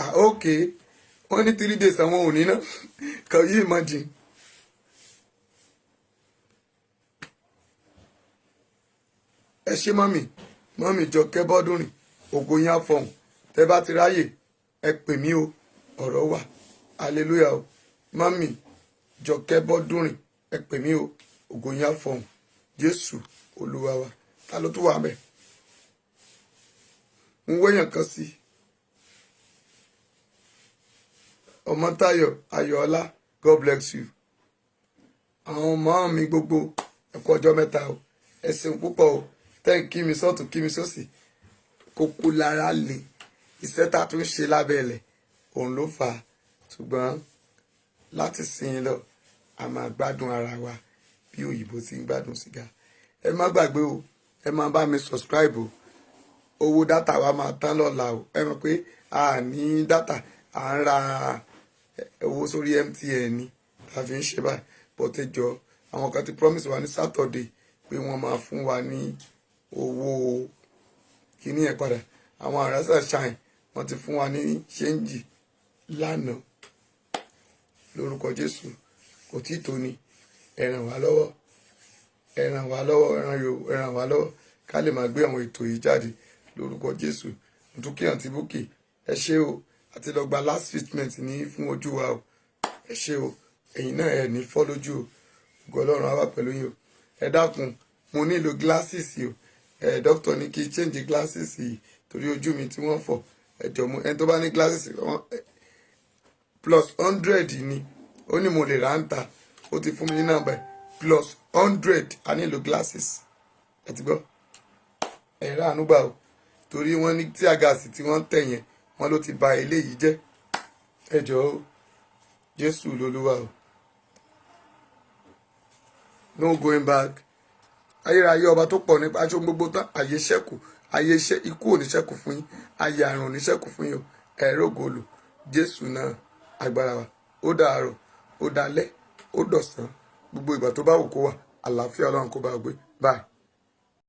Ah, okay, wọ́n ní 3 days àwọn ò ní ná. Can you imagine? Ẹ ṣé, mummy, mummy Jọkẹ́ Bọ́dúnrìn, ògo yín á fọhùn. Tẹ́ bá ti ráyè, ẹ pè mí o, ọ̀rọ̀ wà. Hallelujah o. Mummy Jọkẹ́ Bọ́dúnrìn, ẹ pè mí o, ògo yín á fọhùn. Jésù Olúwa wa. Ta ló tún wà bẹ́ẹ̀? Ń wéyàn kan sí. Ọmọtáyọ̀ Ayọ̀ọ́lá, God bless you. Àwọn ọmọ mi gbogbo, ẹ kú ọjọ́ mẹ́ta o. Ẹ ṣeun púpọ̀ o. Tẹ́ ń kí mi sọ́tún, kí mi sósì. Kókó lára le, iṣẹ́ tá a tún ṣe lábẹ́ ilẹ̀ òun ló fà á. Ṣùgbọ́n láti sin lọ, a máa gbádùn ara wa bí òyìnbó ti ń gbádùn sìgá. Ẹ má gbàgbé o, ẹ máa bá mi subscribe o. Owó data wa máa tán lọ́la o. Ẹ mọ̀ pé a ní data, à ń ra owó sórí MTN ni tá a fi ń ṣe báyìí. But ẹ jọ̀ọ́, àwọn kan ti promise wa ní Saturday pé wọ́n máa fún wa ní owó kíní ẹ̀ padà. Àwọn àrásà shine, wọ́n ti fún wa ní change lánàá. Lórúkọ Jésù, kò tí tó ni. Ẹ ràn wá lọ́wọ́, ẹ ràn wá lọ́wọ́, ẹ ràn wá lọ́wọ́ ká lè máa gbé àwọn ètò yìí jáde lórúkọ Jésù. Ntúkì, àǹtí Búkì, ẹ ṣé o. Àti lọ gba last treatment ní fún ojú wa o. Ẹ ṣé o. Ẹ̀yin náà, ẹ ní fọ́ lójú o. Ògo Ọlọ́run á wà pẹ̀lú yín o. Ẹ dákun, mo nílò glasses o. Ẹ doctor ní kí change glasses yìí torí ojú mi tí wọ́n fọ̀. Ẹ jọ̀ọ́, mo ẹni tó bá ní glasses +100 ni ó ní mo lè rà ń ta. Ó ti fún mi ní nọ́mbà ẹ̀, +100. A nílò glasses, ẹ ti gbọ́. Ẹ rà àánú gbà o, torí wọ́n ní tear gas tí wọ́n ń tẹ̀ yẹn, wọ́n ló ti ba eléyìí jẹ́. Ẹ jọ̀ọ́ o. Jésù lolúwa o. No going back. Ayérayé, ọba tó pọ̀ nípa aṣọ gbogbo tán, àyè ṣẹ́kù, àyè iṣẹ́ ikú ò ní ṣẹ́kù fún yín, àyè àrùn ò ní ṣẹ́kù fún yín o. Ẹ̀rọ ògolo. Jésù náà agbára wa. Ó dàárọ̀, ó dalẹ́. Ó dọ̀sán, gbogbo ìgbà tó bá wù kó wà, àlàáfíà Ọlọ́run kó bá gbé. Bye.